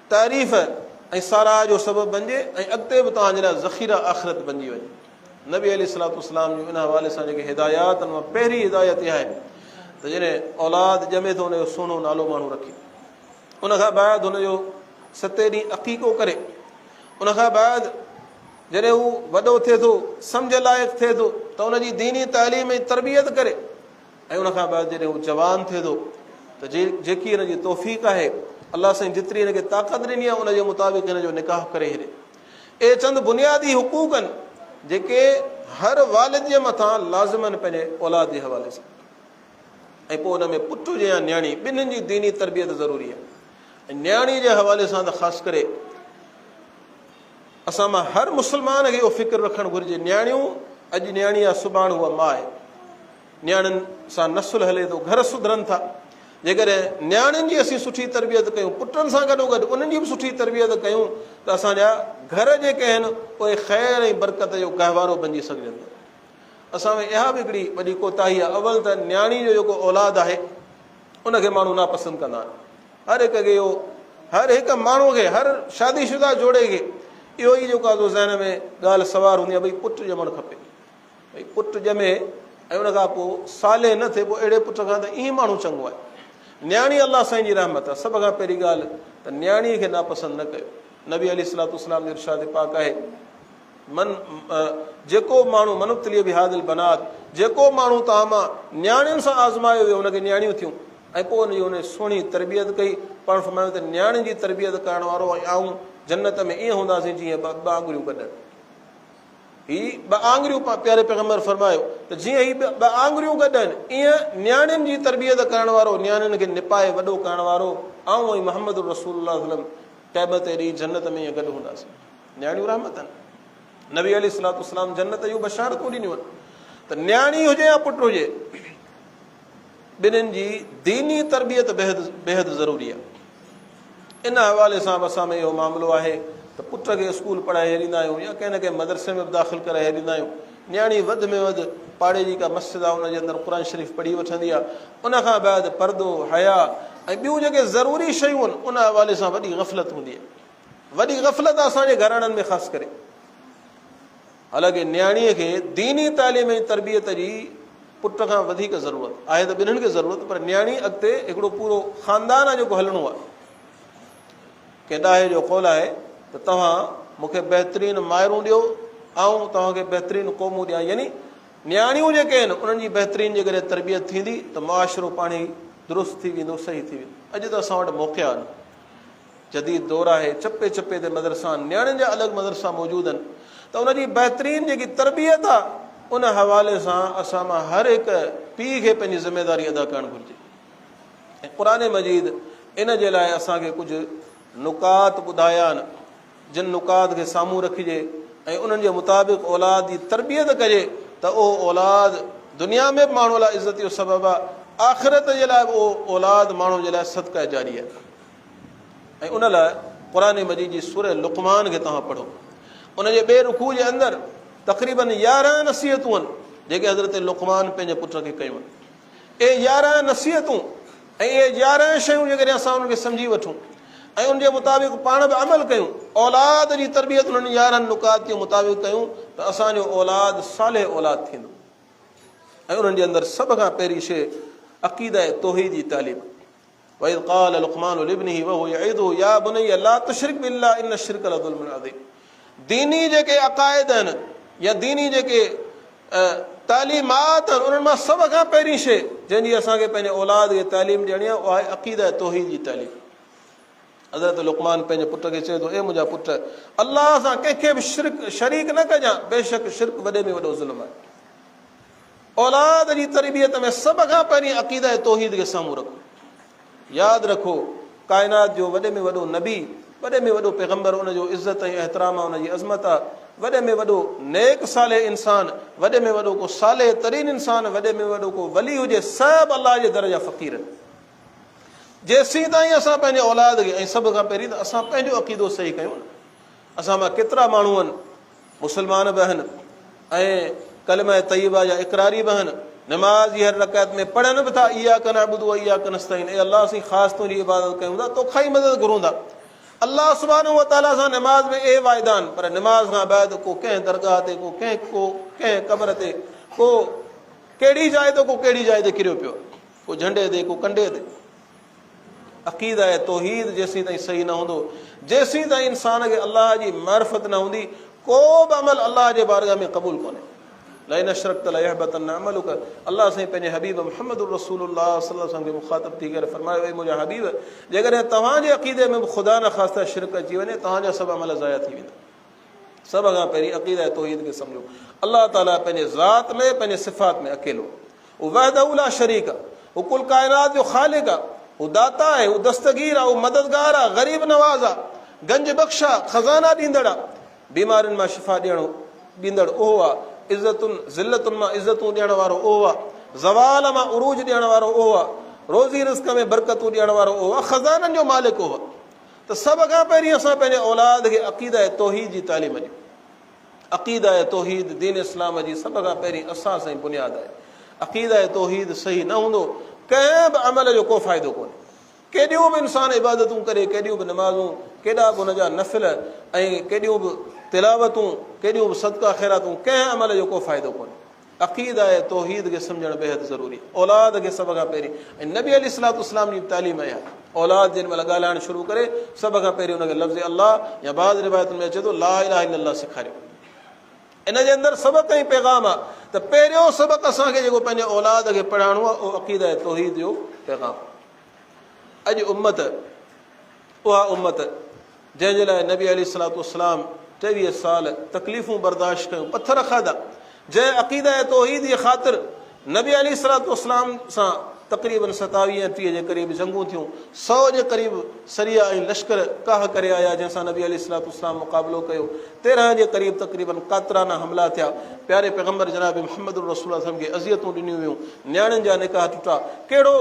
تعريف ۽ ساراهه جو سبب بنجي ۽ اڳتي به توهان جي لاء ذخيره آخرت بنجي وڃي. نبي عليه الصلوة والسلام جون ان حوالي سان جيڪي هدايات آهن، مان پهرين هدايت اها آهي ته جڏهن اولاد ڄمي ٿو ان جو سهڻو نالو ماڻهو رکي. ان کان بعد هن جو ستين ڏينهن عقيقو ڪري. ان کان بعد جڏهن هو وڏو ٿئي ٿو، سمجهه لائق ٿئي ٿو ته ان جي ديني تعليم ۽ تربيت ڪري ۽ ان کان بعد جڏهن هو جوان ٿئي ٿو ته جيڪي هن جي توفيق آهي، الله سائين جيتري هن کي طاقت ڏني آهي ان جي مطابق هن جو نڪاح ڪري ڇڏي. اهي چند بنيادي حقوق آهن جيڪي هر والد جي مٿان لازم آهن پنهنجي اولاد جي حوالي سان. ۽ پوء ان ۾ پٽ هجي يا نياڻي ٻنهين جي ديني تربيت ضروري آهي ۽ نياڻي جي حوالي سان ته خاص ڪري اسان مان هر مسلمان کي اهو فڪر رکڻ گهرجي نياڻيون اڄ نياڻي آهي سڀاڻ هوء ماء آهي نياڻين سان نسل هلي ٿو گهر سڌرن ٿا جيڪڏهن نياڻين جي اسين سٺي تربيت ڪيون پٽن سان گڏو گڏ انهن جي به سٺي تربيت ڪيون ته اسان جا گهر جيڪي آهن اهي خير ۽ برڪت جو گهوارو بنجي سگهجن ٿا. اسان ۾ اها به هڪڙي وڏي ڪوتاهي آهي اول ته نياڻي جو جيڪو اولاد آهي ان کي ماڻهو ناپسند ڪندا آهن هر هڪ کي اهو هر هڪ ماڻهو کي هر شادي شده جوڙي کي اهو ئي جيڪو آهي سو ذهن ۾ ڳالهه سوار هوندي آهي ڀئي پٽ ڄمڻ کپي ڀئي پٽ ڄمي ۽ ان کان پوء صالح نه ٿئي پوء اهڙي پٽ کان ته ائين ماڻهو چڱو آهي نياڻي الله سائين جي رحمت آهي سڀ کان پهرين ڳالهه ته نياڻي کي ناپسند نه ڪيو نبي عليه الصلوة والسلام جو ارشاد پاڪ آهي من جيڪو ماڻهو من ابتلي بهذه البنات جيڪو ماڻهو توهان مان نياڻين سان آزمايو ويو ان کي نياڻيون ٿيون ۽ پوء ان جي ان سهڻي تربيت ڪئي پاڻ فرمايو ته نياڻين جي تربيت ڪرڻ وارو ۽ آئون جنت ۾ ائين هونداسين جيئن ٻه آڱريون گڏ هي ٻه آڱريون پياري پيغمبر فرمايو ته جيئن هي ٻه آڱريون گڏ آهن ائين نياڻين جي تربيت ڪرڻ وارو نياڻين کي نپائي وڏو ڪرڻ وارو آئون ۽ محمد رسول الله صلي الله عليه وسلم قيامت ڏينهن جنت ۾ ائين گڏ هونداسين. نياڻيون رحمت آهن. نبي عليه الصلوة والسلام جنت جون بشارتون ڏنيون آهن ته نياڻي هجي يا پٽ هجي ٻنهين جي ديني تربيت بيحد بيحد ضروري آهي. ان حوالي سان به اسان ۾ اهو معاملو آهي ته پٽ کي اسڪول پڙهائي ڇڏيندا آهيون يا ڪنهن نه ڪنهن مدرسي ۾ به داخل ڪرائي ڇڏيندا آهيون. نياڻي وڌ ۾ وڌ پاڙي جي ڪا مسجد آهي ان جي اندر قرآن شريف پڙهي وٺندي آهي. ان کان بعد پردو، حياء ۽ ٻيون جيڪي ضروري شيون آهن ان حوالي سان وڏي غفلت هوندي آهي. وڏي غفلت آهي اسان جي گهراڻن ۾ خاص ڪري. حالانڪه نياڻيء کي ديني تعليم ۽ تربيت جي پٽ کان وڌيڪ ضرورت آهي ته ٻنهين کي ضرورت پر نياڻي اڳتي هڪڙو پورو خاندان آهي جيڪو هلڻو آهي. ڪنهن ڏاهي جو قول آهي ته توهان مون کي بهترين مائرون ڏيو آئون توهان کي بهترين قومون ڏيان يعني نياڻيون جيڪي آهن انهن جي بهترين جيڪڏهن تربيت ٿيندي ته معاشرو پاڻهي درست ٿي ويندو صحيح ٿي ويندو. اڄ ته اسان وٽ موقعا آهن. جديد دور آهي، چپي چپي تي مدرسا آهن، نياڻين جا الڳ مدرسا موجود آهن ته ان جي بهترين جيڪي تربيت آهي ان حوالي سان اسان مان هر هڪ پيء کي پنهنجي ذميواري ادا ڪرڻ گهرجي ۽ قرآن مجيد ان جي لاء اسان کي ڪجهه نڪات ٻڌايا آهن جن نڪات کي سامهون رکجي ۽ انهن جي مطابق اولاد جي تربيت ڪجي ته اهو اولاد دنيا ۾ به ماڻهو لاء عزت جو سبب آهي آخرت جي لاء به اهو اولاد ماڻهو جي لاء صدقه جاري آهي. ۽ ان لاء قرآن مجيد جي سورة لقمان کي توهان پڙهو. ان جي ٻئي رڪوع جي اندر تقريباً 11 نصيحتون آهن جيڪي حضرت لقمان پنهنجي پٽ کي ڪيون آهن. اهي 11 نصيحتون ۽ اهي 11 شيون جيڪڏهن اسان انهن کي سمجهي وٺون ۽ ان جي مطابق پاڻ به عمل ڪيون، اولاد جي تربيت انهن 11 نڪات جي مطابق ڪيون ته اسان جو اولاد صالح اولاد ٿيندو. ۽ انهن جي اندر سڀ کان پهرين شيء عقيده توحيد جي تعليم. واذ قال لقمان لابنه وهو يعظه يا بني لا تشرك بالله ان الشرك لظلم عظيم ديني جيڪي عقائد آهن يا ديني جيڪي تعليمات آهن انهن مان سڀ کان پهرين شيء جنهن جي اسان کي پنهنجي اولاد کي تعليم ڏيڻي آهي اها آهي عقيده توحيد جي تعليم. حضرت لقمان پنهنجي پٽ کي چئي ٿو اي منهنجا پٽ الله سان ڪنهن کي به شرڪ شريڪ نه ڪجان بيشڪ شرڪ وڏي ۾ وڏو ظلم آهي. اولاد جي تربيت ۾ سڀ کان پهرين عقيده توحيد کي سامهون رکو. ياد رکو ڪائنات جو وڏي ۾ وڏو نبي، وڏي ۾ وڏو پيغمبر ان جو عزت ۽ احترام آ ان جي عظمت آ، وڏي ۾ وڏو نيڪ صالح انسان، وڏي ۾ وڏو ڪو صالح ترين انسان، وڏي ۾ وڏو ڪو ولي هجي سڀ الله جي در جا فقير آهن. جيسين تائين اسان پنهنجي اولاد کي ۽ سڀ کان پهرين ته اسان پنهنجو عقيدو صحيح ڪيون نه. اسان مان ڪيترا ماڻهو آهن مسلمان به آهن ۽ ڪلمه طيبه جا اقراري به آهن، نماز جي هر رڪعت ۾ پڙهن به ٿا اياڪ نعبد و اياڪ نستعين اي الله اسين خاص تنهنجي عبادت ڪيون ٿا توکان ئي مدد گهرون ٿا. الله سبحانه وتعاليٰ سان نماز ۾ اهي واعدا آهن پر نماز کان بعد ڪو ڪنهن درگاهه تي ڪو ڪنهن ڪو ڪنهن قبر تي ڪو ڪهڙي جاء تي ڪو ڪهڙي جاء تي ڪريو پيو آهي. ڪو جهنڊي تي، ڪو ڪنڊي تي. عقيده توحيد جيسين تائين صحيح نه هوندو، جيسين تائين انسان کي الله جي معرفت نه هوندي، ڪو به عمل الله جي بارگاهه ۾ قبول ڪونهي. لئن اشرڪت ليحبطن عملک، الله سائين پنهنجي حبيب محمد رسول الله صلي الله عليه وسلم کي مخاطب ٿي ڪري فرمايو، اي منهنجا حبيب، جيڪڏهن توهان جي عقيدي ۾ به خدا نخواسته شرڪ اچي وڃي، توهان جا سڀ عمل ضايع ٿي ويندا. سڀ کان پهرين عقيده توحيد کي سمجهو. الله تعاليٰ پنهنجي ذات ۾ پنهنجي صفات ۾ اڪيلو آهي. هو وحده لا شريڪ آهي. هو ڪل ڪائنات جو خالق آهي. هو داتا آهي، هو دستگير آهي، هو مددگار آهي، غريب نواز آهي، گنج بخش آهي، خزانا ڏيندڙ آهي، بيمارين مان شفا ڏيڻ ڏيندڙ اهو آهي، عزتن ذلتن مان عزتون ڏيڻ وارو اهو آهي، زوال مان عروج ڏيڻ وارو اهو آهي، روزي رزق ۾ برڪتون ڏيڻ وارو اهو آهي، خزانن جو مالڪ اهو آهي. ته سڀ کان پهرين اسان پنهنجي اولاد کي عقيده توحيد جي تعليم ڏيون. عقيده توحيد دين اسلام جي سڀ کان پهرين اساس ۽ بنياد آهي. عقيده توحيد صحيح نه هوندو ڪنهن به عمل جو ڪو فائدو ڪونهي. ڪيڏيون به انسان عبادتون ڪري، ڪيڏيون به نمازون، ڪيڏا به ان جا نفل ۽ ڪيڏيون به تلاوتون، ڪيڏيون به صدقا خيراتون، ڪنهن عمل جو ڪو فائدو ڪونهي. عقيده توحيد کي سمجهڻ بيحد ضروري آهي. اولاد کي سڀ کان پهرين ۽ نبي عليه الصلوة والسلام جي تعليم اها آهي. اولاد جنهن مهل ڳالهائڻ شروع ڪري سڀ کان پهرين ان کي لفظ الله يا بعض روايتن ۾ اچي ٿو لا اله الا الله سيکاريو. ان جي اندر سبق ۽ پيغام آهي ته پهريون سبق اسان کي جيڪو پنهنجي اولاد کي پڙهائڻو آهي اهو عقيده توحيد جو پيغام آهي. اڄ امت اها امت جنهن جي لاء نبي عليه الصلوة والسلام 23 سال تڪليفون برداشت ڪيون، پٿر کاڌا، جنهن عقيده توحيد جي خاطر نبي عليه الصلوة والسلام سان تقريباً 27 يا 30 جي قريب جنگون ٿيون، 100 جي قريب سريا ۽ لشڪر ڪاهه ڪري آيا جنهن سان نبي عليه الصلوة والسلام مقابلو ڪيو، 13 جي قريب تقريباً قاتلانه حملا ٿيا، پياري پيغمبر جناب محمد رسول الله صلي الله عليه وسلم کي اذيتون ڏنيون ويون، نياڻين جا نڪاح ٽٽا، ڪهڙو.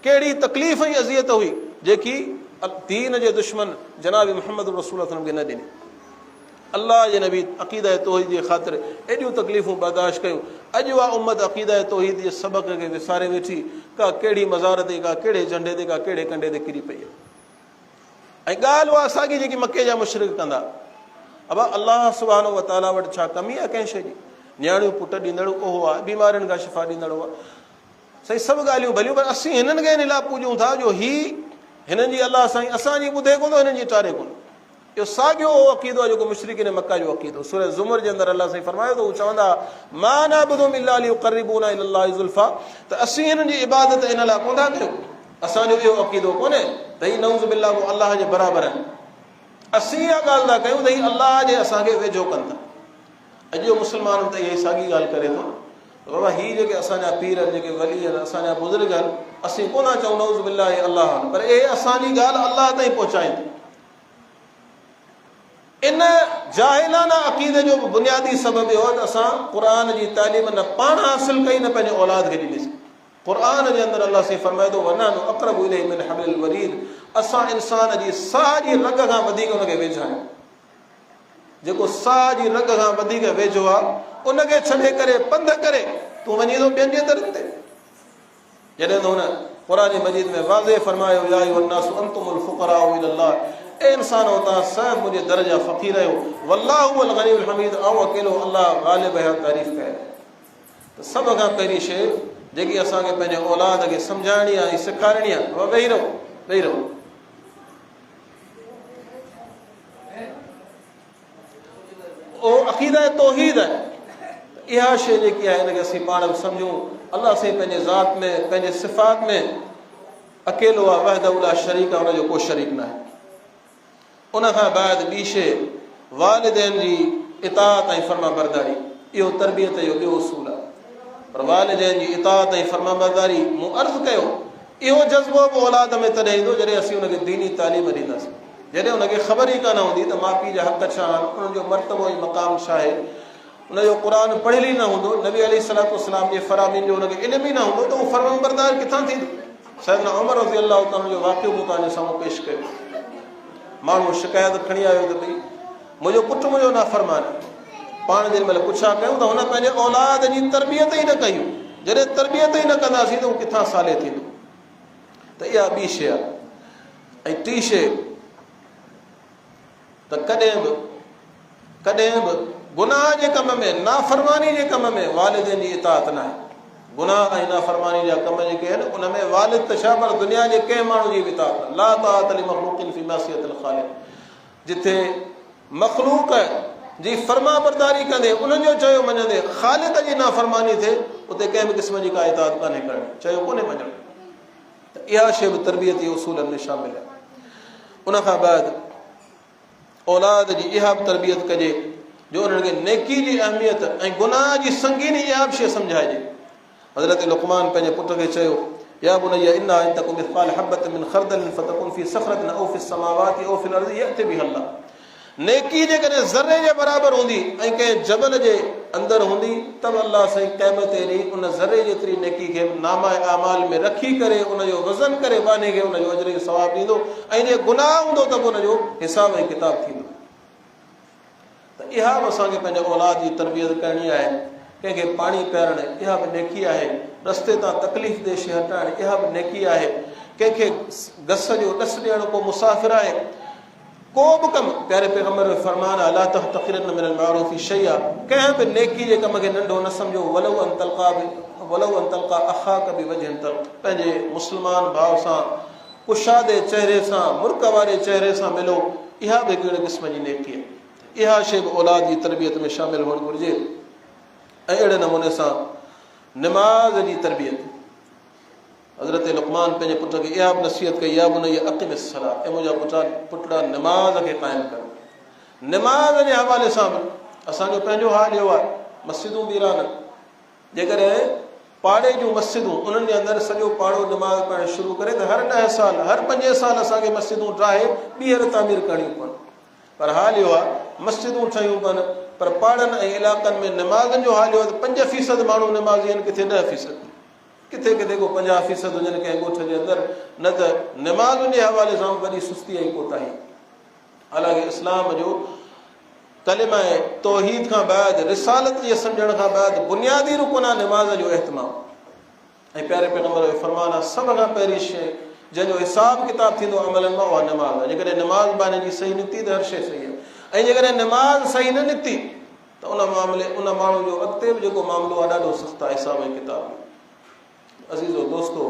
ڪهڙي تڪليف ۽ اذيت هئي جيڪي دين جي دشمن جناب محمد رسول الله صلعم کي نه ڏني. الله جي نبي عقيده توحيد جي خاطر ايڏيون تڪليفون برداشت ڪيون. اڄ اها امت عقيده توحيد جي سبق کي وساري ويٺي، ڪا ڪهڙي مزار تي، ڪا ڪهڙي جهنڊي تي، ڪا ڪهڙي ڪنڊي تي ڪري پئي آهي. ۽ ڳالهه اها ساڳي جيڪي مڪي جا مشرڪ ڪندا. ابا الله سبحانه وتعاليٰ وٽ ڇا ڪمي آهي ڪنهن شيء جي؟ نياڻيون پٽ ڏيندڙ اهو آهي، بيمارين کان شفا ڏيندڙ اهو آهي. سائين سڀ ڳالهيون ڀليون پر اسين هنن کي ان لاء پوڄون ٿا جو هي هنن جي الله سائين اسان جي ٻڌي ڪونه ٿو هنن جي ٽاري ڪونه. اهو ساڳيو اهو عقيدو آهي جيڪو مشرڪين مڪه جو عقيدو. سوره زمر جي اندر الله سائين فرمايو ته هو چوندا ما نعبدهم الا ليقربونا الى الله زلفا ته اسين هنن جي عبادت ان لاء ڪونه ٿا ڪيون، اسان جو اهو عقيدو ڪونهي ته هي نعوذ بالله ڪو الله جي برابر آهن، اسين اها ڳالهه ٿا ڪيون ته هي الله جي اسان کي ويجهو ڪن ٿا. اڄ جو مسلمان به ته اها ئي ساڳي ڳالهه ڪري ٿو نه ته بابا هي جيڪي اسان جا پير آهن، جيڪي ولي آهن، اسان جا بزرگ آهن، اسين ڪونه ٿا چئون نعوذ بالله هي الله آهن، پر اهي اسان جي ڳالهه الله تائين پهچائين ٿا. ان جاهلانه عقيدي جو به بنيادي سبب اهو آهي ته اسان قرآن جي تعليم نه پاڻ حاصل ڪئي نه پنهنجي اولاد کي ڏنيسين. قرآن جي اندر الله سائين فرمائي ٿو ونحن اقرب اليه من حبل الوريد اسان انسان جي ساهه جي رڳ کان وڌيڪ ان کي ويجها آهيون. جيڪو ساهه جي رڳ کان وڌيڪ ويجهو آ، ان کي ڇڏي ڪري پنڌ ڪري تون وڃين ٿو ٻين جي درن تي. جڏهن ته هن قرآن مجيد ۾ واضح فرمايو يا ايها الناس انتم الفقراء الى الله اي انسانو توهان سڀ منهنجي در جا فقير آهيو والله هو الغني الحميد آئون اڪيلو الله غالب آهيان تعريف ڪيل. ته سڀ کان پهرين شيء جيڪي اسان کي پنهنجي اولاد کي سمجهائڻي آهي ۽ سيکارڻي آهي بابا ويهي رهو ويهي رهو. اهو عقيده توحيد آهي. اها شيء جيڪي آهي ان کي اسين پاڻ به سمجهون. الله سائين پنهنجي ذات ۾ پنهنجي صفات ۾ اڪيلو آهي، وحده لا شريڪ آهي، ان جو ڪو شريڪ ناهي. ان کان بعد ٻي شيء والدين جي اطاعت ۽ فرمانبرداري، اهو تربيت جو ٻيو اصول آهي. پر والدين جي اطاعت ۽ فرمانبرداري مون عرض ڪيو اهو جذبو به اولاد ۾ تڏهن ايندو جڏهن اسين ان کي ديني تعليم ڏينداسين. جڏهن ان کي خبر ئي ڪانه هوندي ته ماء پيء جا حق ڇا آهن، انهن جو مرتبو ۽ مقام ڇا آهي، ان جو قرآن پڙهيل ئي نه هوندو، نبي عليه الصلوة والسلام جي فرامين جو ان کي علم ئي نه هوندو ته هو فرمانبردار ڪٿان ٿيندو؟ سيدنا عمر رضي الله تعالٰي عنه جو واقعو مون توهان جي سامهون پيش ڪيو. ماڻهو شڪايت کڻي آيو ته ڀئي منهنجو پٽ منهنجو نافرمان آهي. پاڻ جيڏي مهل پڇا ڪيون ته هن پنهنجي اولاد جي تربيت ئي نه ڪئي. جڏهن تربيت ئي نه ڪنداسين ته هو ڪٿان صالح ٿيندو؟ ته اها ٻي شيء آهي. ۽ ٽي شيء ته ڪڏهن به ڪڏهن به گناهه جي ڪم ۾ نافرماني جي ڪم ۾ والدين جي اطاعت ناهي. گناهه ۽ نافرماني جا ڪم جيڪي آهن ان ۾ والد ته ڇا پر دنيا جي ڪنهن ماڻهو جي به اطاعت نه، لا طاعت لمخلوق في معصية الخالق، جتي مخلوق جي فرمانبرداري ڪندي انهن جو چيو مڃندي خالق جي نافرماني ٿئي اتي ڪنهن به قسم جي ڪا اطاعت ڪانهي ڪرڻي، چيو ڪونهي مڃڻو. ته اها شيء به تربيتي اصولن ۾ شامل آهي. ان کان بعد اولاد جي اها به تربيت ڪجي جو انهن کي نيڪي جي اهميت ۽ گناهه جي سنگيني اها به شيء سمجهائجي. حضرت لقمان پنهنجي پٽ کي چيو، يا بني انها ان تڪ مثقال حبة من خردل فتڪن في صخرة او في السماوات او في الارض يأت بها الله. نيڪي جيڪڏهن ذري جي برابر هوندي ۽ ڪنهن جبل جي اندر هوندي ته به الله سائين قيامت جي ڏينهن ان ذري جيتري نيڪي کي به نامه اعمال ۾ رکي ڪري ان جو وزن ڪري ٻانهي کي ان جو اجر ۽ ثواب ڏيندو ۽ جي گناهه هوندو ته به ان جو حساب ۽ ڪتاب ٿيندو. ته اها به اسان کي پنهنجي اولاد جي تربيت ڪرڻي آهي. ڪنهن کي پاڻي پيارڻ اها به نيڪي آهي. رستي تان تڪليف ده شيء هٽائڻ اها به نيڪي آهي. ڪنهن کي گس جو ڏس ڏيڻ ڪو مسافر آهي ڪو به ڪم، پياري پيغمبر جو فرمان آهي، لا تحتقرن من المعروف شيئا، ڪنهن به نيڪي جي ڪم کي ننڍو نه سمجهو، ولو ان تلقا ولو ان تلقا اخاک بوجه طلق، پنهنجي مسلمان ڀاء سان ڪشادي چهري سان، مرڪ واري چهري سان ملو، اها به هڪ اهڙي قسم جي نيڪي آهي. اها شيء به اولاد جي تربيت ۾ شامل هئڻ گهرجي ۽ اهڙي نموني سان نماز جي تربيت. حضرت لقمان پنهنجي پٽ کي اها به نصيحت ڪئي، يا بني اقم الصلاة، اي منهنجا پٽا پٽڙا نماز کي قائم ڪر. نماز جي حوالي سان به اسان جو پنهنجو حال اهو آهي، مسجدون ويران آهن. جيڪڏهن پاڙي جون مسجدون انهن جي اندر سڄو پاڙو نماز پڙهڻ شروع ڪري ته هر 10 سال هر 5 سال اسان کي مسجدون ڊاهي ٻيهر تعمير ڪرڻيون پون. پر حال اهو آهي مسجدون ٺهيون پون پر پاڙن ۽ علائقن ۾ نمازن جو حال اهو آهي ته 5% ماڻهو نمازي آهن ڪٿي 10%. ڪٿي ڪٿي ڪو 50 فيصد هجن ڪنهن ڳوٺ جي اندر نه ته نمازن جي حوالي سان به وڏي سستي ۽ ڪوتاهي. حالانڪه اسلام جو ڪلمه توحيد کان بعد رسالت جي سمجهڻ کان بعد بنيادي رڪن آهي نماز جو اهتمام ۽ پياري پيغمبر جو فرمان آهي سڀ کان پهرين شيء جنهن جو حساب ڪتاب ٿيندو عملن مان اها نماز آهي. جيڪڏهن نماز ٻانهي جي صحيح نڪتي ته هر شيء صحيح آهي ۽ جيڪڏهن نماز صحيح نه نڪتي ته ان معاملي ان ماڻهو جو اڳتي به جيڪو معاملو آهي ڏاڍو سخت آهي حساب ۽ ڪتاب ۾. عزيزو دوستو!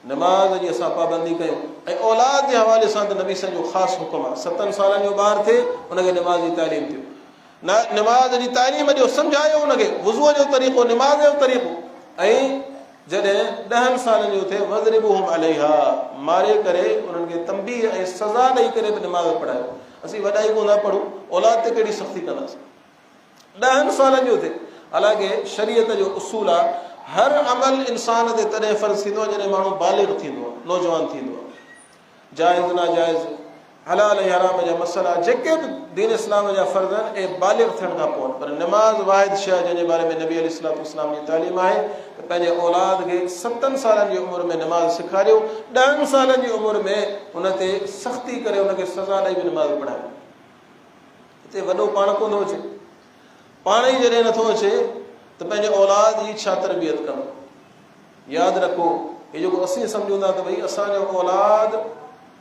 نماز جي اسان پابندي ڪيون ۽ اولاد جي حوالي سان ته نبي سائين جو خاص حڪم آهي ستن سالن جو ٻار ٿئي ان کي نماز جي تعليم ڏيو نه نماز جي تعليم ڏيو سمجهايو ان کي وضوء جو طريقو نماز جو طريقو ۽ جڏهن 10 سالن جو ٿئي وضربوهم عليها ماري ڪري انهن کي تنبيهه ۽ سزا ڏئي ڪري به نماز پڙهايو. اسين وڏا ئي ڪونه ٿا پڙهون اولاد تي ڪهڙي سختي ڪنداسين. 10 سالن جو ٿئي. حالانڪه شريعت جو اصول آهي هر عمل انسان تي تڏهن فرض ٿيندو آهي جڏهن ماڻهو بالغ ٿيندو آهي، نوجوان ٿيندو آهي. جائز ناجائز، حلال ۽ حرام جا مسئلا جيڪي به دين اسلام جا فرض آهن اهي بالغ ٿيڻ کان پوء آهن. پر نماز واحد شيء آهي جنهن جي باري ۾ نبي عليه الصلوة والسلام جي تعليم آهي ته پنهنجي اولاد کي ستن سالن جي عمر ۾ نماز سيکاريو، 10 سالن جي عمر ۾ ان تي سختي ڪري ان کي سزا ڏئي به نماز پڙهايو. هتي وڏو پاڻ ڪونه ٿو اچي. پاڻ ئي جڏهن نٿو اچي ته پنهنجي اولاد جي ڇا تربيت ڪندو. ياد رکو هي جيڪو اسين سمجهون ٿا ته ڀئي اسان جو اولاد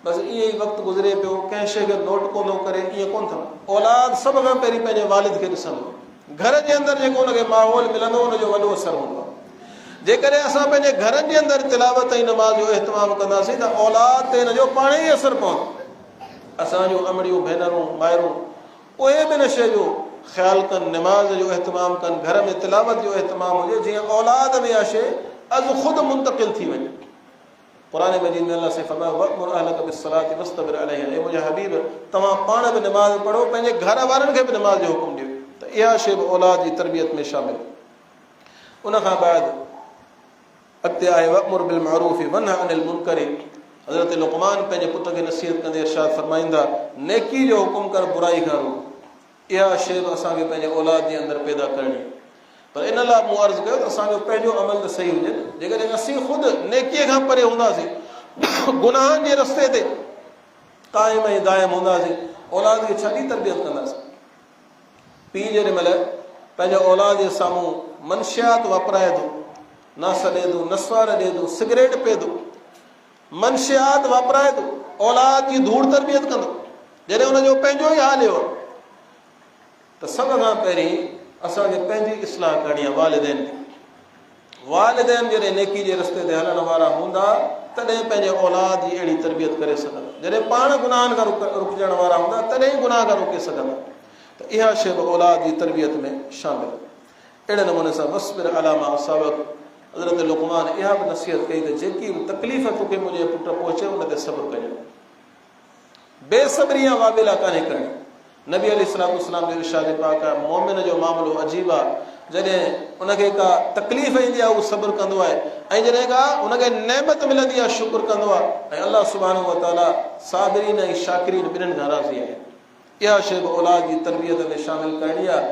بس ائين ئي وقت گذري پيو ڪنهن شيء کي نوٽ ڪونه ٿو ڪري ائين ڪونه ٿو. اولاد سڀ کان پهرين پنهنجي والد کي ڏسندو آهي. گهر جي اندر جيڪو ان کي ماحول ملندو ان جو وڏو اثر هوندو آهي. جيڪڏهن اسان پنهنجي گهرن جي اندر تلاوت ۽ نماز جو اهتمام ڪنداسين ته اولاد تي ان جو پاڻ ئي اثر پوندو. اسان جون امڙيون، ڀينرون، مائرون اهي به ان شيء جو خيال ڪن، نماز جو اهتمام ڪن، گهر ۾ تلاوت جو اهتمام هجي جيئن اولاد ۾ اها شيء از خود منتقل ٿي وڃي. قرآن مجيد ۾ الله سائين فرمايو وأمر اهلك بالصلاة واصطبر عليها اي منهنجا حبيب توهان پاڻ به نماز پڙهو پنهنجي گهر وارن کي به نماز جو حڪم ڏيو ته اها شيء به اولاد جي تربيت ۾ شامل. ان کان بعد اڳتي آهي وأمر بالمعروف ونهه عن المنڪر حضرت لقمان پنهنجي پٽ کي نصيحت ڪندي ارشاد فرمائيندا نيڪي جو حڪم ڪر برائي کان روڪ. اها شيء به اسان کي پنهنجي اولاد جي اندر پيدا ڪرڻي پر ان لاء مون عرض ڪيو ته اسان جو پنهنجو عمل ته صحيح هجي نه. جيڪڏهن اسين خود نيڪي کان پري هونداسين گناهن جي رستي تي قائم ۽ دائم هونداسين اولاد کي ڇا جي تربيت ڪنداسين. پيء جيڏي مهل پنهنجي اولاد جي سامهون منشيات واپرائي ٿو، ناس ڏئي ٿو، نسوار ڏئي ٿو، سگريٽ پي ٿو، منشيات واپرائي ٿو، اولاد جي ڌوڙ تربيت ڪندو، جڏهن ان جو پنهنجو ئي حال اهو آهي ته سڀ کان پهرين اسان کي پنهنجي اصلاح ڪرڻي آهي والدين کي. والدين جڏهن نيڪي جي رستي تي هلڻ وارا هوندا، تڏهن پنهنجي اولاد جي اهڙي تربيت ڪري سگهندا. جڏهن پاڻ گناهن کان رڪجڻ وارا هوندا، تڏهن ئي گناهه کان روڪي سگهندا. ته اها شيء به اولاد جي تربيت ۾ شامل آهي. اهڙي نموني سان واصبر علي ما اصابک حضرت لقمان اها به نصيحت ڪئي ته جيڪي به تڪليف توکي منهنجي پٽ پهچي ان تي صبر ڪجانء. بي صبري يا واويلا ڪانهي ڪرڻي. نبي عليه الصلوة والسلام جو ارشاد پاڪ آهي، مؤمن جو معاملو عجيب آهي، جڏهن ان کي ڪا تڪليف ايندي آهي اهو صبر ڪندو آهي ۽ جڏهن ڪا ان کي نعمت ملندي آهي شڪر ڪندو آهي ۽ الله سبحانه وتعاليٰ صابرين ۽ شاڪرين ٻنهين کان راضي آهي. اها شيء به اولاد جي تربيت ۾ شامل ڪرڻي آهي.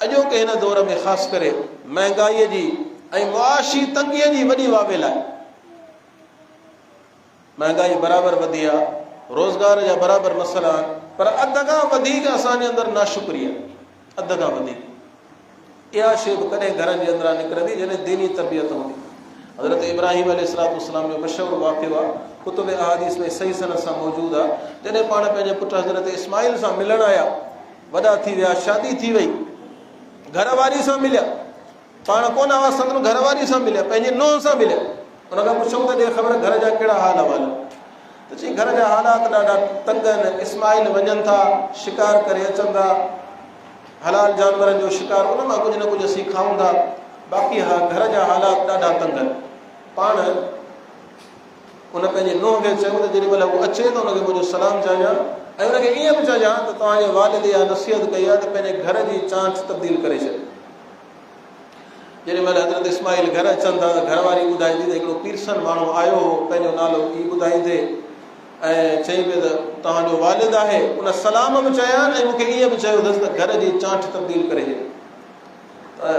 اڄوڪي هن دور ۾ خاص ڪري مهنگائيء جي ۽ معاشي تنگيء جي وڏي واويلا آهي. مهنگائي برابر وڌي آهي، روزگار جا برابر مسئلا آهن، پر اڌ کان وڌيڪ اسان جي اندر ناشڪري آهي، اڌ کان وڌيڪ. اها شيء به ڪڏهن گهرن جي اندران نڪرندي جڏهن ديني تربيت هوندي. حضرت ابراهيم عليه الصلوة والسلام جو مشهور واقعو آهي، ڪتب احاديث ۾ صحيح سند سان موجود آهي، جڏهن پاڻ پنهنجي پٽ حضرت اسماعيل سان ملڻ آيا، وڏا ٿي ويا، شادي ٿي وئي، گهر واري سان مليا، پاڻ ڪونه هئا، سندن گهر واري سان مليا، پنهنجي نونهن سان مليا، ان کان پڇيائون ته ڏي خبر گهر جا ڪهڙا حال احوال آهن؟ ته چيائين گهر جا حالات ڏاڍا تنگ آهن، اسماعيل وڃن ٿا، شڪار ڪري اچن ٿا، حلال جانورن جو شڪار ان مان ڪجهه نه ڪجهه اسين کائون ٿا، باقي ها گهر جا حالات ڏاڍا تنگ آهن. پاڻ ان پنهنجي نونهن کي چيو ته جيڏي مهل هو اچي ته ان کي منهنجو سلام چئجان ۽ ان کي ائين به چئجان ته توهان جي والد اها نصيحت ڪئي آهي ته پنهنجي گهر جي چانٺ تبديل ڪري ڇڏ. جيڏي مهل حضرت اسماعيل گهر اچن ٿا ته گهر واري ٻڌائي ٿي ته هڪڙو پيرسن ماڻهو آيو هو، پنهنجو نالو ئي ٻڌائيندي ۽ چئي پيو ته توهان جو والد آهي، ان سلام به چيان ۽ مون کي ائين به چيو اٿس ته گهر جي چانٺ تبديل ڪري ڇڏ. ته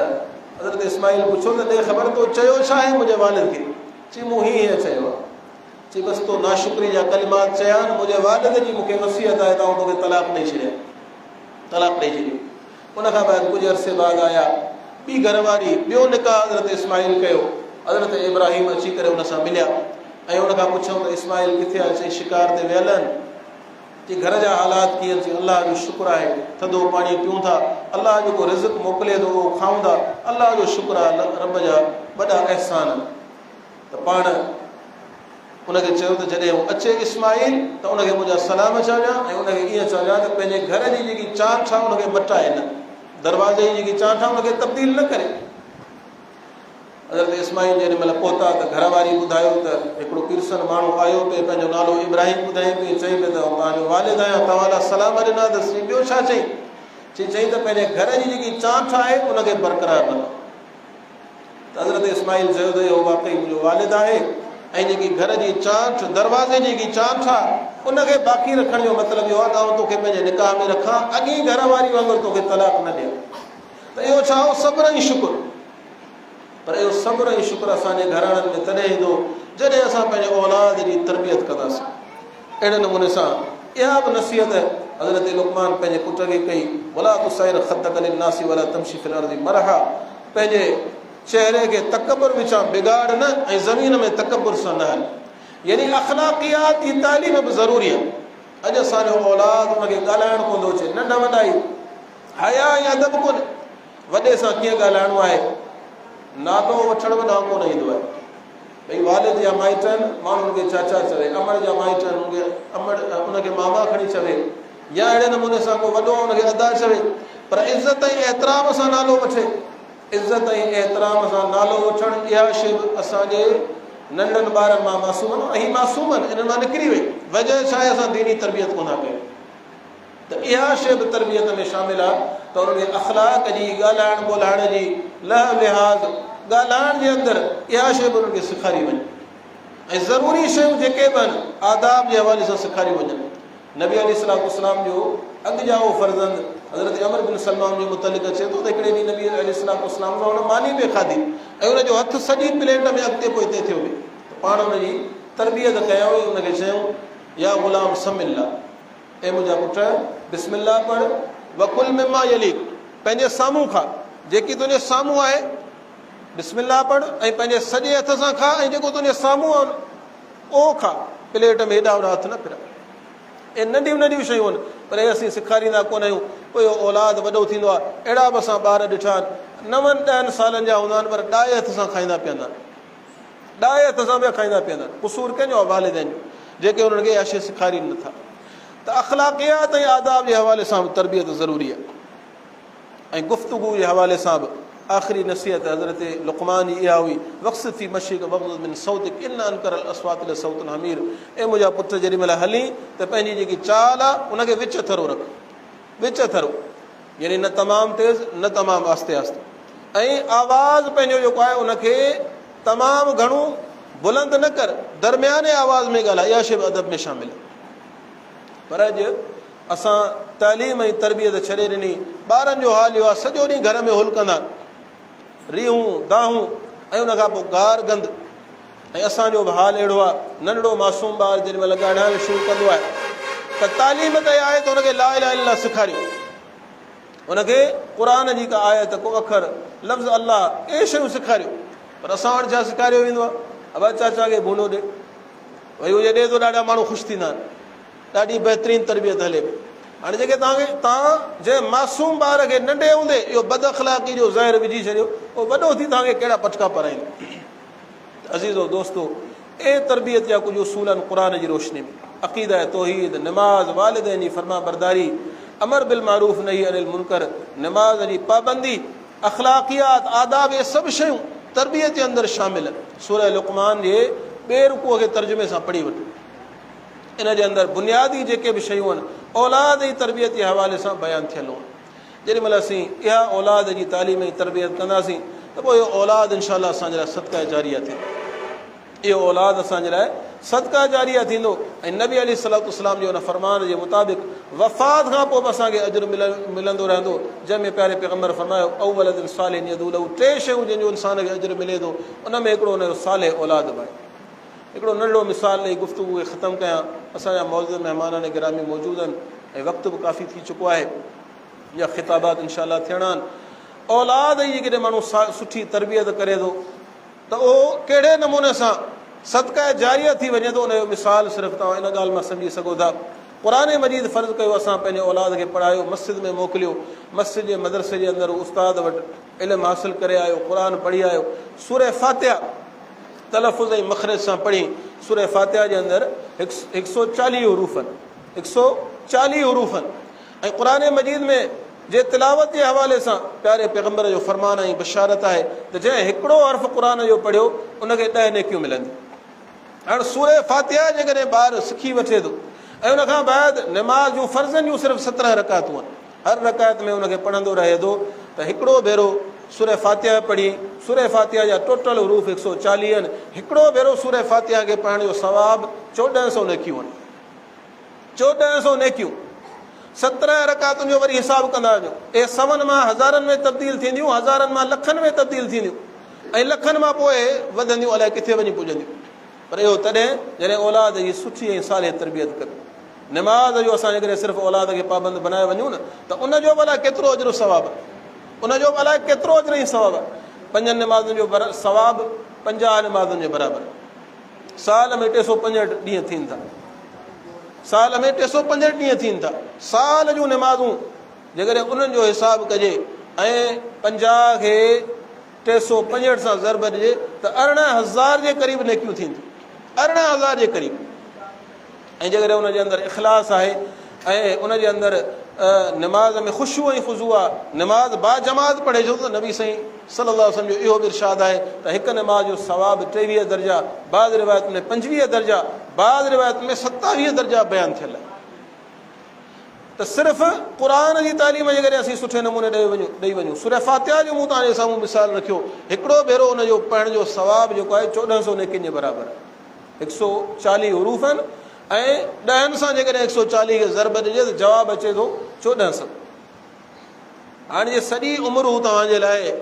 حضرت اسماعيل پڇيو ته ڏي خبر تو چيو ڇا آهي منهنجي والد کي؟ چي مون هي هيئن چيو آهي. چي بس تو ناشڪري جا ڪلمات چيا آهن، منهنجي والد جي مون کي وصيت آهي ته آئون توکي طلاق ڏئي ڇڏيان. طلاق ڏئي ڇڏيو. ان کان بعد ڪجهه عرصي بعد آيا، ٻي گهر واري، ٻيو نڪاح حضرت اسماعيل ڪيو. حضرت ابراهيم اچي ڪري ان سان مليا ۽ ان کان پڇيائون ته اسماعيل ڪٿي آهي؟ چيائين شڪار تي ويل آهن. چي گهر جا حالات ڪيئن؟ چي الله جو شڪر آهي ٿڌو پاڻي پيون ٿا، الله جيڪو رزق موڪلي ٿو اهو کائون ٿا، الله جو شڪر آهي رب جا وڏا احسان آهن. ته پاڻ ان کي چيو ته جڏهن هو اچي اسماعيل ته ان کي منهنجا سلام چئجان ۽ ان کي ائين چئجان ته پنهنجي گهر جي جيڪي چانٺ آهي ان کي مٽائي نه، دروازي جي جيڪي چانٺ آهي ان کي تبديل نه ڪري. حضرت اسماعيل جيڏي مهل پهتا ته گهر واري ٻڌايو ته هڪڙو پيرسن ماڻهو آيو پئي پنهنجو نالو ابراهيم ٻڌائين پئي چئي پئي ته آئون توهان جو والد آهيان توهان لاء سلام ڏنا اٿس. چي ٻيو ڇا چئي؟ چي چئي ته پنهنجي گهر جي جيڪي چانٺ آهي ان کي برقرار رک. ته حضرت اسماعيل چيو ته اهو واقعي منهنجو والد آهي ۽ جيڪي گهر جي چانٺ، دروازي جي جيڪي چانٺ آهي، ان کي باقي رکڻ جو مطلب اهو آهي ته آئون توکي پنهنجي نڪاح ۾ رکان، اڳئين گهر واري وانگر توکي طلاق نه ڏيان. ته اهو ڇا هو؟ صبر ۽ شڪر. پر اهو صبر ۽ شڪر اسان جي گهراڻن ۾ تڏهن ايندو جڏهن اسان پنهنجي اولاد جي تربيت ڪنداسين. اهڙي نموني سان اها به نصيحت حضرت لقمان پنهنجي پٽ کي ڪئي، ولا تصعر خدک للناس ولا تمشي في الارض مرحا پنهنجي چهري کي تڪبر وچان بگاڙ نه ۽ زمين ۾ تڪبر سان نه هل. يعني اخلاقيات جي تعليم به ضروري آهي. اڄ اسان جو اولاد ان کي ڳالهائڻ ڪونه ٿو اچي، ننڍ وڏائي، حياء ۽ ادب ڪونهي. وڏي سان ڪيئن ڳالهائڻو آهي، نالو وٺڻ به ڏانهن ڪونه ايندو آهي. ڀئي والد يا مائٽ آهن، ماڻهو ان کي چاچا چوي، امڙ جا مائٽ آهن، ان کي امڙ ان کي ماما کڻي چوي يا اهڙي نموني سان ڪو وڏو ان کي ادا چوي، پر عزت ۽ احترام سان نالو وٺي. عزت ۽ احترام سان نالو وٺڻ اها شيء به اسان جي ننڍن ٻارن مان معصومن هي معصوم آهن انهن مان نڪري وئي. وجه ڇا آهي اسان ديني تربيت ڪونه ٿا ڪيون. ته اها شيء به تربيت ۾ شامل آهي ته انهن کي اخلاق جي، ڳالهائڻ ٻولهائڻ جي، لهه لحاظ، ڳالهائڻ جي اندر اها شيء به انهن کي سيکاري وڃي ۽ ضروري شيون جيڪي به آهن آداب جي حوالي سان سيکاريون وڃن. نبي عليه الصلوة والسلام جو اڳ ڄائو فرزند حضرت عمرو بن سلمة جي متعلق اچي ٿو ته هڪڙي ڏينهن نبي عليه الصلوة والسلام سان هن ماني پئي کاڌي ۽ ان جو هٿ سڄي پليٽ ۾ اڳتي پوئتي ٿيو پئي ته پاڻ ان جي تربيت ڪيائون ۽ ان کي چيائون يا غلام سم الله اي منهنجا پٽ! بسم الله پڙهه، وڪل مما يليڪ، پنهنجي سامهون کاء، جيڪي تنهنجي سامهون آهي، بسم الله پڙهه ۽ پنهنجي سڄي هٿ سان کاء ۽ جيڪو تنهنجي سامهون آهي اهو کاء، پليٽ ۾ هيڏانهن هوڏانهن هٿ نه ڦيراء. اهي ننڍيون ننڍيون شيون آهن، پر اهي اسين سيکاريندا ڪونه آهيون. پوء اهو اولاد وڏو ٿيندو آهي. اهڙا به اسان ٻار ڏٺا آهن، نون ڏهن سالن جا هوندا آهن پر ڏائي هٿ سان کائيندا پيئندا آهن. ڏائي هٿ سان پيا کائيندا پيئندا آهن. قصور ڪنهن جو آهي؟ والدين جو، جيڪي انهن کي اها شيء سيکارين نٿا. ته اخلاقيات ۽ آداب جي حوالي سان به تربيت ضروري آهي ۽ گفتگو جي حوالي سان به آخري نصيحت حضرت لقمان جي اها هئي، واقصد في مشيڪ واغضض من صوتڪ ان انڪر الاصوات لصوت الحمير اي منهنجا پٽ جيڏي مهل هلين ته پنهنجي جيڪي چال آهي ان کي وچ ٿرو رک. وچ ٿرو يعني نه تمام تيز نه تمام آهستي آهستي ۽ آواز پنهنجو جيڪو آهي ان کي تمام گهڻو بلند نه ڪر، درمياني آواز ۾ ڳالهاء. اها شيء به ادب ۾ شامل آهي. پر اڄ اسان تعليم ۽ تربيت ڇڏي ڏني. ٻارن جو حال اهو آهي سڄو ڏينهن گهر ۾ هول ڪندا آهن، ريهون دانهون ۽ ان کان پوء گار گند. ۽ اسان جو به حال اهڙو آهي. ننڍڙو معصوم ٻار جيڏي مهل ڳالهائڻ شروع ڪندو آهي ته تعليم ته اها آهي ته ان کي لا اله الا الله سيکاريو، ان کي قرآن جي ڪا آيت، ڪو اکر، لفظ الله، اهي شيون سيکاريو. پر اسان وٽ ڇا سيکاريو ويندو آهي؟ ابا چاچا کي ڀونو ڏي، ڀئي اهو جي ڏي ٿو ڏاڍا ماڻهو خوش ٿيندا آهن، ڏاڍي بهترين تربيت هلي پئي. هاڻي جيڪي توهان کي توهان جنهن معصوم ٻار کي ننڍي هوندي اهو بد اخلاقي جو زهر وجهي ڇڏيو، اهو وڏو ٿي توهان کي ڪهڙا پٽڪا پارائيندو. ته عزيزو دوستو! اي تربيت جا ڪجهه اصول آهن قرآن جي روشني ۾ عقيده توحيد، نماز، والدين جي فرمانبرداري، امر بالمعروف نهي عن المنڪر، نماز جي پابندي، اخلاقيات، آداب اهي سڀ شيون تربيت جي اندر شامل آهن. سوره لقمان جي ٻئي رڪوع کي ترجمي سان پڙهي وٺو. ان جي اندر بنيادي جيڪي به شيون آهن اولاد جي تربيت جي حوالي سان بيان ٿيل آهن. جيڏي مهل اسين اها اولاد جي تعليم ۽ تربيت ڪنداسين ته پوء اهو اولاد انشاء الله اسان جي لاء صدقه جاريه ٿيندو. اهو اولاد اسان جي لاء صدقه جاريه ٿيندو ۽ نبي عليه الصلوة والسلام جي ان فرمان جي مطابق وفات کان پوء به اسان کي اجر ملندو رهندو، جنهن ۾ پياري پيغمبر فرمايو، او ولد صالح يدعو له، ٽي شيون جن جو انسان کي اجر ملي ٿو ان ۾ هڪڙو ان جو صالح اولاد به آهي. هڪڙو ننڍڙو مثال ڏئي گفتگو کي ختم ڪيان، اسان جا معزز مهمانان گرامي موجود آهن ۽ وقت به ڪافي ٿي چڪو آهي يا خطابات انشاء الله ٿيڻا آهن. اولاد جي جيڪڏهن ماڻهو سٺي تربيت ڪري ٿو ته اهو ڪهڙي نموني سان صدقه جاريه ٿي وڃي ٿو ان جو مثال صرف توهان ان ڳالهه مان سمجهي سگهو ٿا. قرآن مجيد فرض ڪيو اسان پنهنجي اولاد کي پڙهايو مسجد ۾ موڪليو مسجد جي مدرسي جي اندر استاد وٽ علم حاصل ڪري آيو قرآن پڙهي آيو سوره فاتحه تلفظ ۽ مخرج سان پڙهي سوره فاتحه جي اندر هڪ سو چاليهه حروف آهن هڪ سو چاليهه حروف آهن ۽ قرآن مجيد ۾ جي تلاوت جي حوالي سان پياري پيغمبر جو فرمان ۽ بشارت آهي ته جنهن هڪڙو حرف قرآن جو پڙهيو ان کي ڏهه نيڪيون ملنديون. هاڻ سوره فاتحه جيڪڏهن ٻار سکي وٺي ٿو ۽ ان کان بعد نماز جون فرضن جون صرف سترهن رڪعتون آهن هر رڪعت ۾ ان کي پڙهندو رهي ٿو ته هڪڙو ڀيرو سوره فاتحه پڙهي، سوره فاتحه جا ٽوٽل حروف هڪ سو چاليهه آهن، هڪڙو ڀيرو سوره فاتحه کي پڙهڻ جو ثواب چوڏهن سو نيڪيون آهن. چوڏهن سو نيڪيون. سترهن رڪعتن جو وري حساب ڪندا وڃو. اهي سون مان هزارن ۾ تبديل ٿينديون، هزارن مان لکن ۾ تبديل ٿينديون ۽ لکن مان پوء وڌنديون الائي ڪٿي وڃي پڄنديون. پر اهو تڏهن جڏهن اولاد جي سٺي ۽ صالح تربيت ڪبي. نماز جو اسان جيڪڏهن صرف اولاد کي پابند بنائي وڃون نه ته ان جو به الائي ڪيترو اجر ثواب آهي. ان جو به الائي ڪيترو اجر ۽ ثواب آهي. پنجن نمازن جو ثواب 50 نمازن جي برابر آهي. سال ۾ 365 ڏينهن ٿين ٿا. سال ۾ 365 ڏينهن ٿين ٿا. سال جون نمازون جيڪڏهن انهن جو حساب ڪجي ۽ 50 کي 365 سان ضرب ڏجي ته 18000 جي قريب نيڪيون ٿينديون. 18000 جي قريب. ۽ جيڪڏهن ان جي اندر اخلاص آهي ۽ ان جي اندر نماز ۾ خشوع ۽ خضوع آهي، نماز باجماعت پڙهي ڇو ته نبي سائين صلي الله عليه وسلم جو اهو به ارشاد آهي ته هڪ نماز جو ثواب 23 درجا، بعض روايتن ۾ 25 درجا، بعض روايتن ۾ 27 درجا بيان ٿيل آهي. ته صرف قرآن جي تعليم جيڪڏهن اسين سٺي نموني ڏئي وڃون ڏئي وڃون سوره فاتحه جو مون توهان جي سامهون مثال رکيو هڪڙو ڀيرو ان جو پڙهڻ جو ثواب جيڪو آهي چوڏهن سو نيڪين جي برابر آهي. هڪ سو چاليهه حروف آهن ۽ ڏهن سان جيڪڏهن هڪ سو چاليهه کي ضرب ڏجي ته جواب اچي ٿو چوڏهن سو. هاڻي جي سڄي عمر هو توهان جي لاء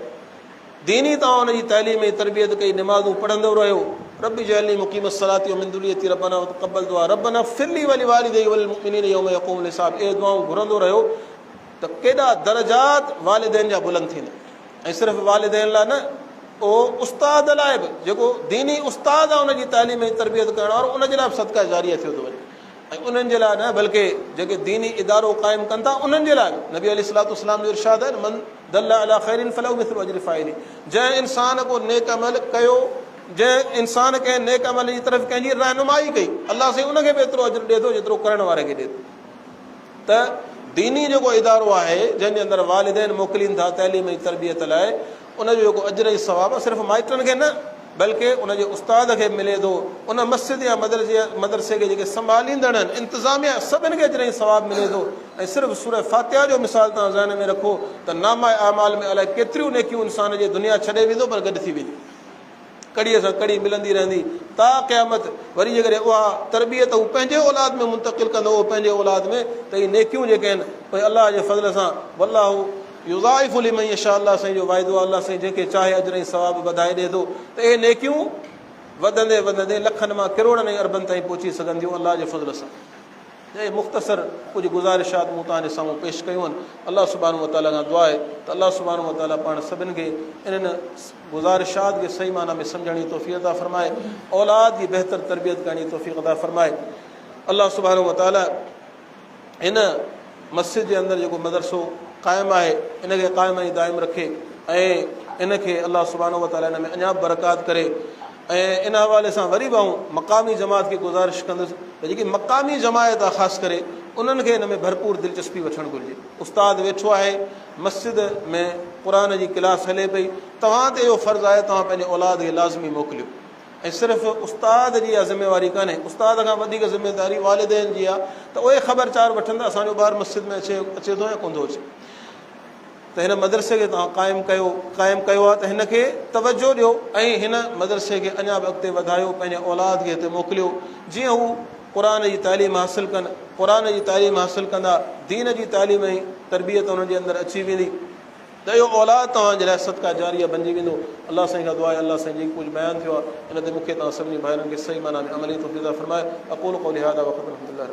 ديني توهان ان جي تعليم ۽ تربيت ڪئي نمازون پڙهندو رهيو رب اجعلني مقيم الصلاة ومن ذريتي ربنا وتقبل دعاء ربنا اغفر لي ولوالدي وللمؤمنين يوم يقوم الحساب اهي دعائون گهرندو رهيو ته ڪيڏا درجات والدين جا بلند ٿيندا. ۽ صرف والدين لاء نه اهو استاد لاء به جيڪو ديني استاد آهي ان جي تعليم ۽ تربيت ڪرڻ وارو ان جي لاء به صدقه جاريه ٿيو ٿو وڃي ۽ انهن جي لاء نه بلڪه جيڪي ديني ادارو قائم ڪن ٿا انهن جي لاء به نبي عليه الصلوة والسلام جو ارشاد آهي من دل علي خير فله مثل اجر فاعله جنهن انسان ڪو نيڪ عمل ڪيو جنهن انسان ڪنهن نيڪ عمل جي طرف ڪنهن جي رهنمائي ڪئي الله سائين ان کي به ايترو اجر ڏئي ٿو جيترو ڪرڻ واري کي ڏئي ٿو ته ديني جيڪو ادارو آهي جنهن جي اندر والدين موڪلين ٿا تعليم ۽ تربيت لاء ان جو جيڪو اجر ۽ ثواب آهي صرف مائٽن کي نه بلڪه ان جي استاد کي به ملي ٿو، ان مسجد يا مدرسي کي جيڪي سنڀاليندڙ آهن، انتظاميه، سڀن کي اجر ۽ ثواب ملي ٿو ۽ صرف سوره فاتحه جو مثال توهان ذهن ۾ رکو ته نامه اعمال ۾ الائي ڪيتريون نيڪيون انسان جي دنيا ڇڏي ويندو پر گڏ ٿي وينديون. ڪڙيء سان ڪڙي ملندي رهندي تا قيامت. وري جيڪڏهن اها تربيت هو پنهنجي اولاد ۾ منتقل ڪندو اهو پنهنجي اولاد ۾ ته اهي نيڪيون جيڪي آهن اهي الله جي فضل سان والله يضاعف لمن يشاء الله سائين جو وعدو آهي الله سائين جنهن کي چاهي اجر ۽ ثواب وڌائي ڏئي ٿو ته اهي نيڪيون وڌندي وڌندي لکن مان ڪروڙن ۽ اربن تائين پهچي سگهن ٿيون الله جي فضل سان. اهي مختصر ڪجهه گذارشات مون توهان جي سامهون پيش ڪيون آهن. الله سبحانه وتعاليٰ کان دعا آهي ته الله سبحانه وتعاليٰ پاڻ سڀن کي انهن گذارشات کي صحيح معنيٰ ۾ سمجهڻ جي توفيق عطا فرمائي، اولاد جي بهتر تربيت ڪرڻ جي توفيق عطا فرمائي. الله سبحانه وتعاليٰ هن مسجد جي اندر جيڪو مدرسو قائم آهي ان کي قائم ۽ دائم رکي ۽ ان کي الله سبحانه وتعاليٰ ان ۾ اڃا به برڪات ڪري ۽ ان حوالي سان وري به آئون مقامي جماعت کي گذارش ڪندس ته جيڪي مقامي جماعت آهي خاص ڪري انهن کي ان ۾ ڀرپور دلچسپي وٺڻ گهرجي استاد ويٺو آهي مسجد ۾ قرآن جي ڪلاس هلي پئي توهان تي اهو فرض آهي توهان پنهنجي اولاد کي لازمي موڪليو ۽ صرف استاد جي اها ذميواري ڪانهي، استاد کان وڌيڪ ذميداري والدين جي آهي ته اهي خبر چار وٺن ته اسان جو ٻار مسجد ۾ اچي اچي ٿو يا ڪونه ٿو اچي. ته هن مدرسي کي توهان قائم ڪيو قائم ڪيو آهي ته هن کي توجه ڏيو ۽ هن مدرسي کي اڃا به اڳتي وڌايو پنهنجي اولاد کي هتي موڪليو جيئن هو قرآن جي تعليم حاصل ڪن قرآن جي تعليم حاصل ڪندا دين جي تعليم ۽ تربيت انهن جي اندر اچي ويندي. ته اهو اولاد توهان جي لاء صدقه جاريه بنجي ويندو. الله سائين کان دعا آهي الله سائين جيڪي ڪجهه بيان ٿيو آهي ان تي مون کي توهان سڀني ڀائرن کي صحيح معنيٰ ۾ عمل جي توفيق عطا فرمائي. اقول قولي هذا وقت الحمد لله رب.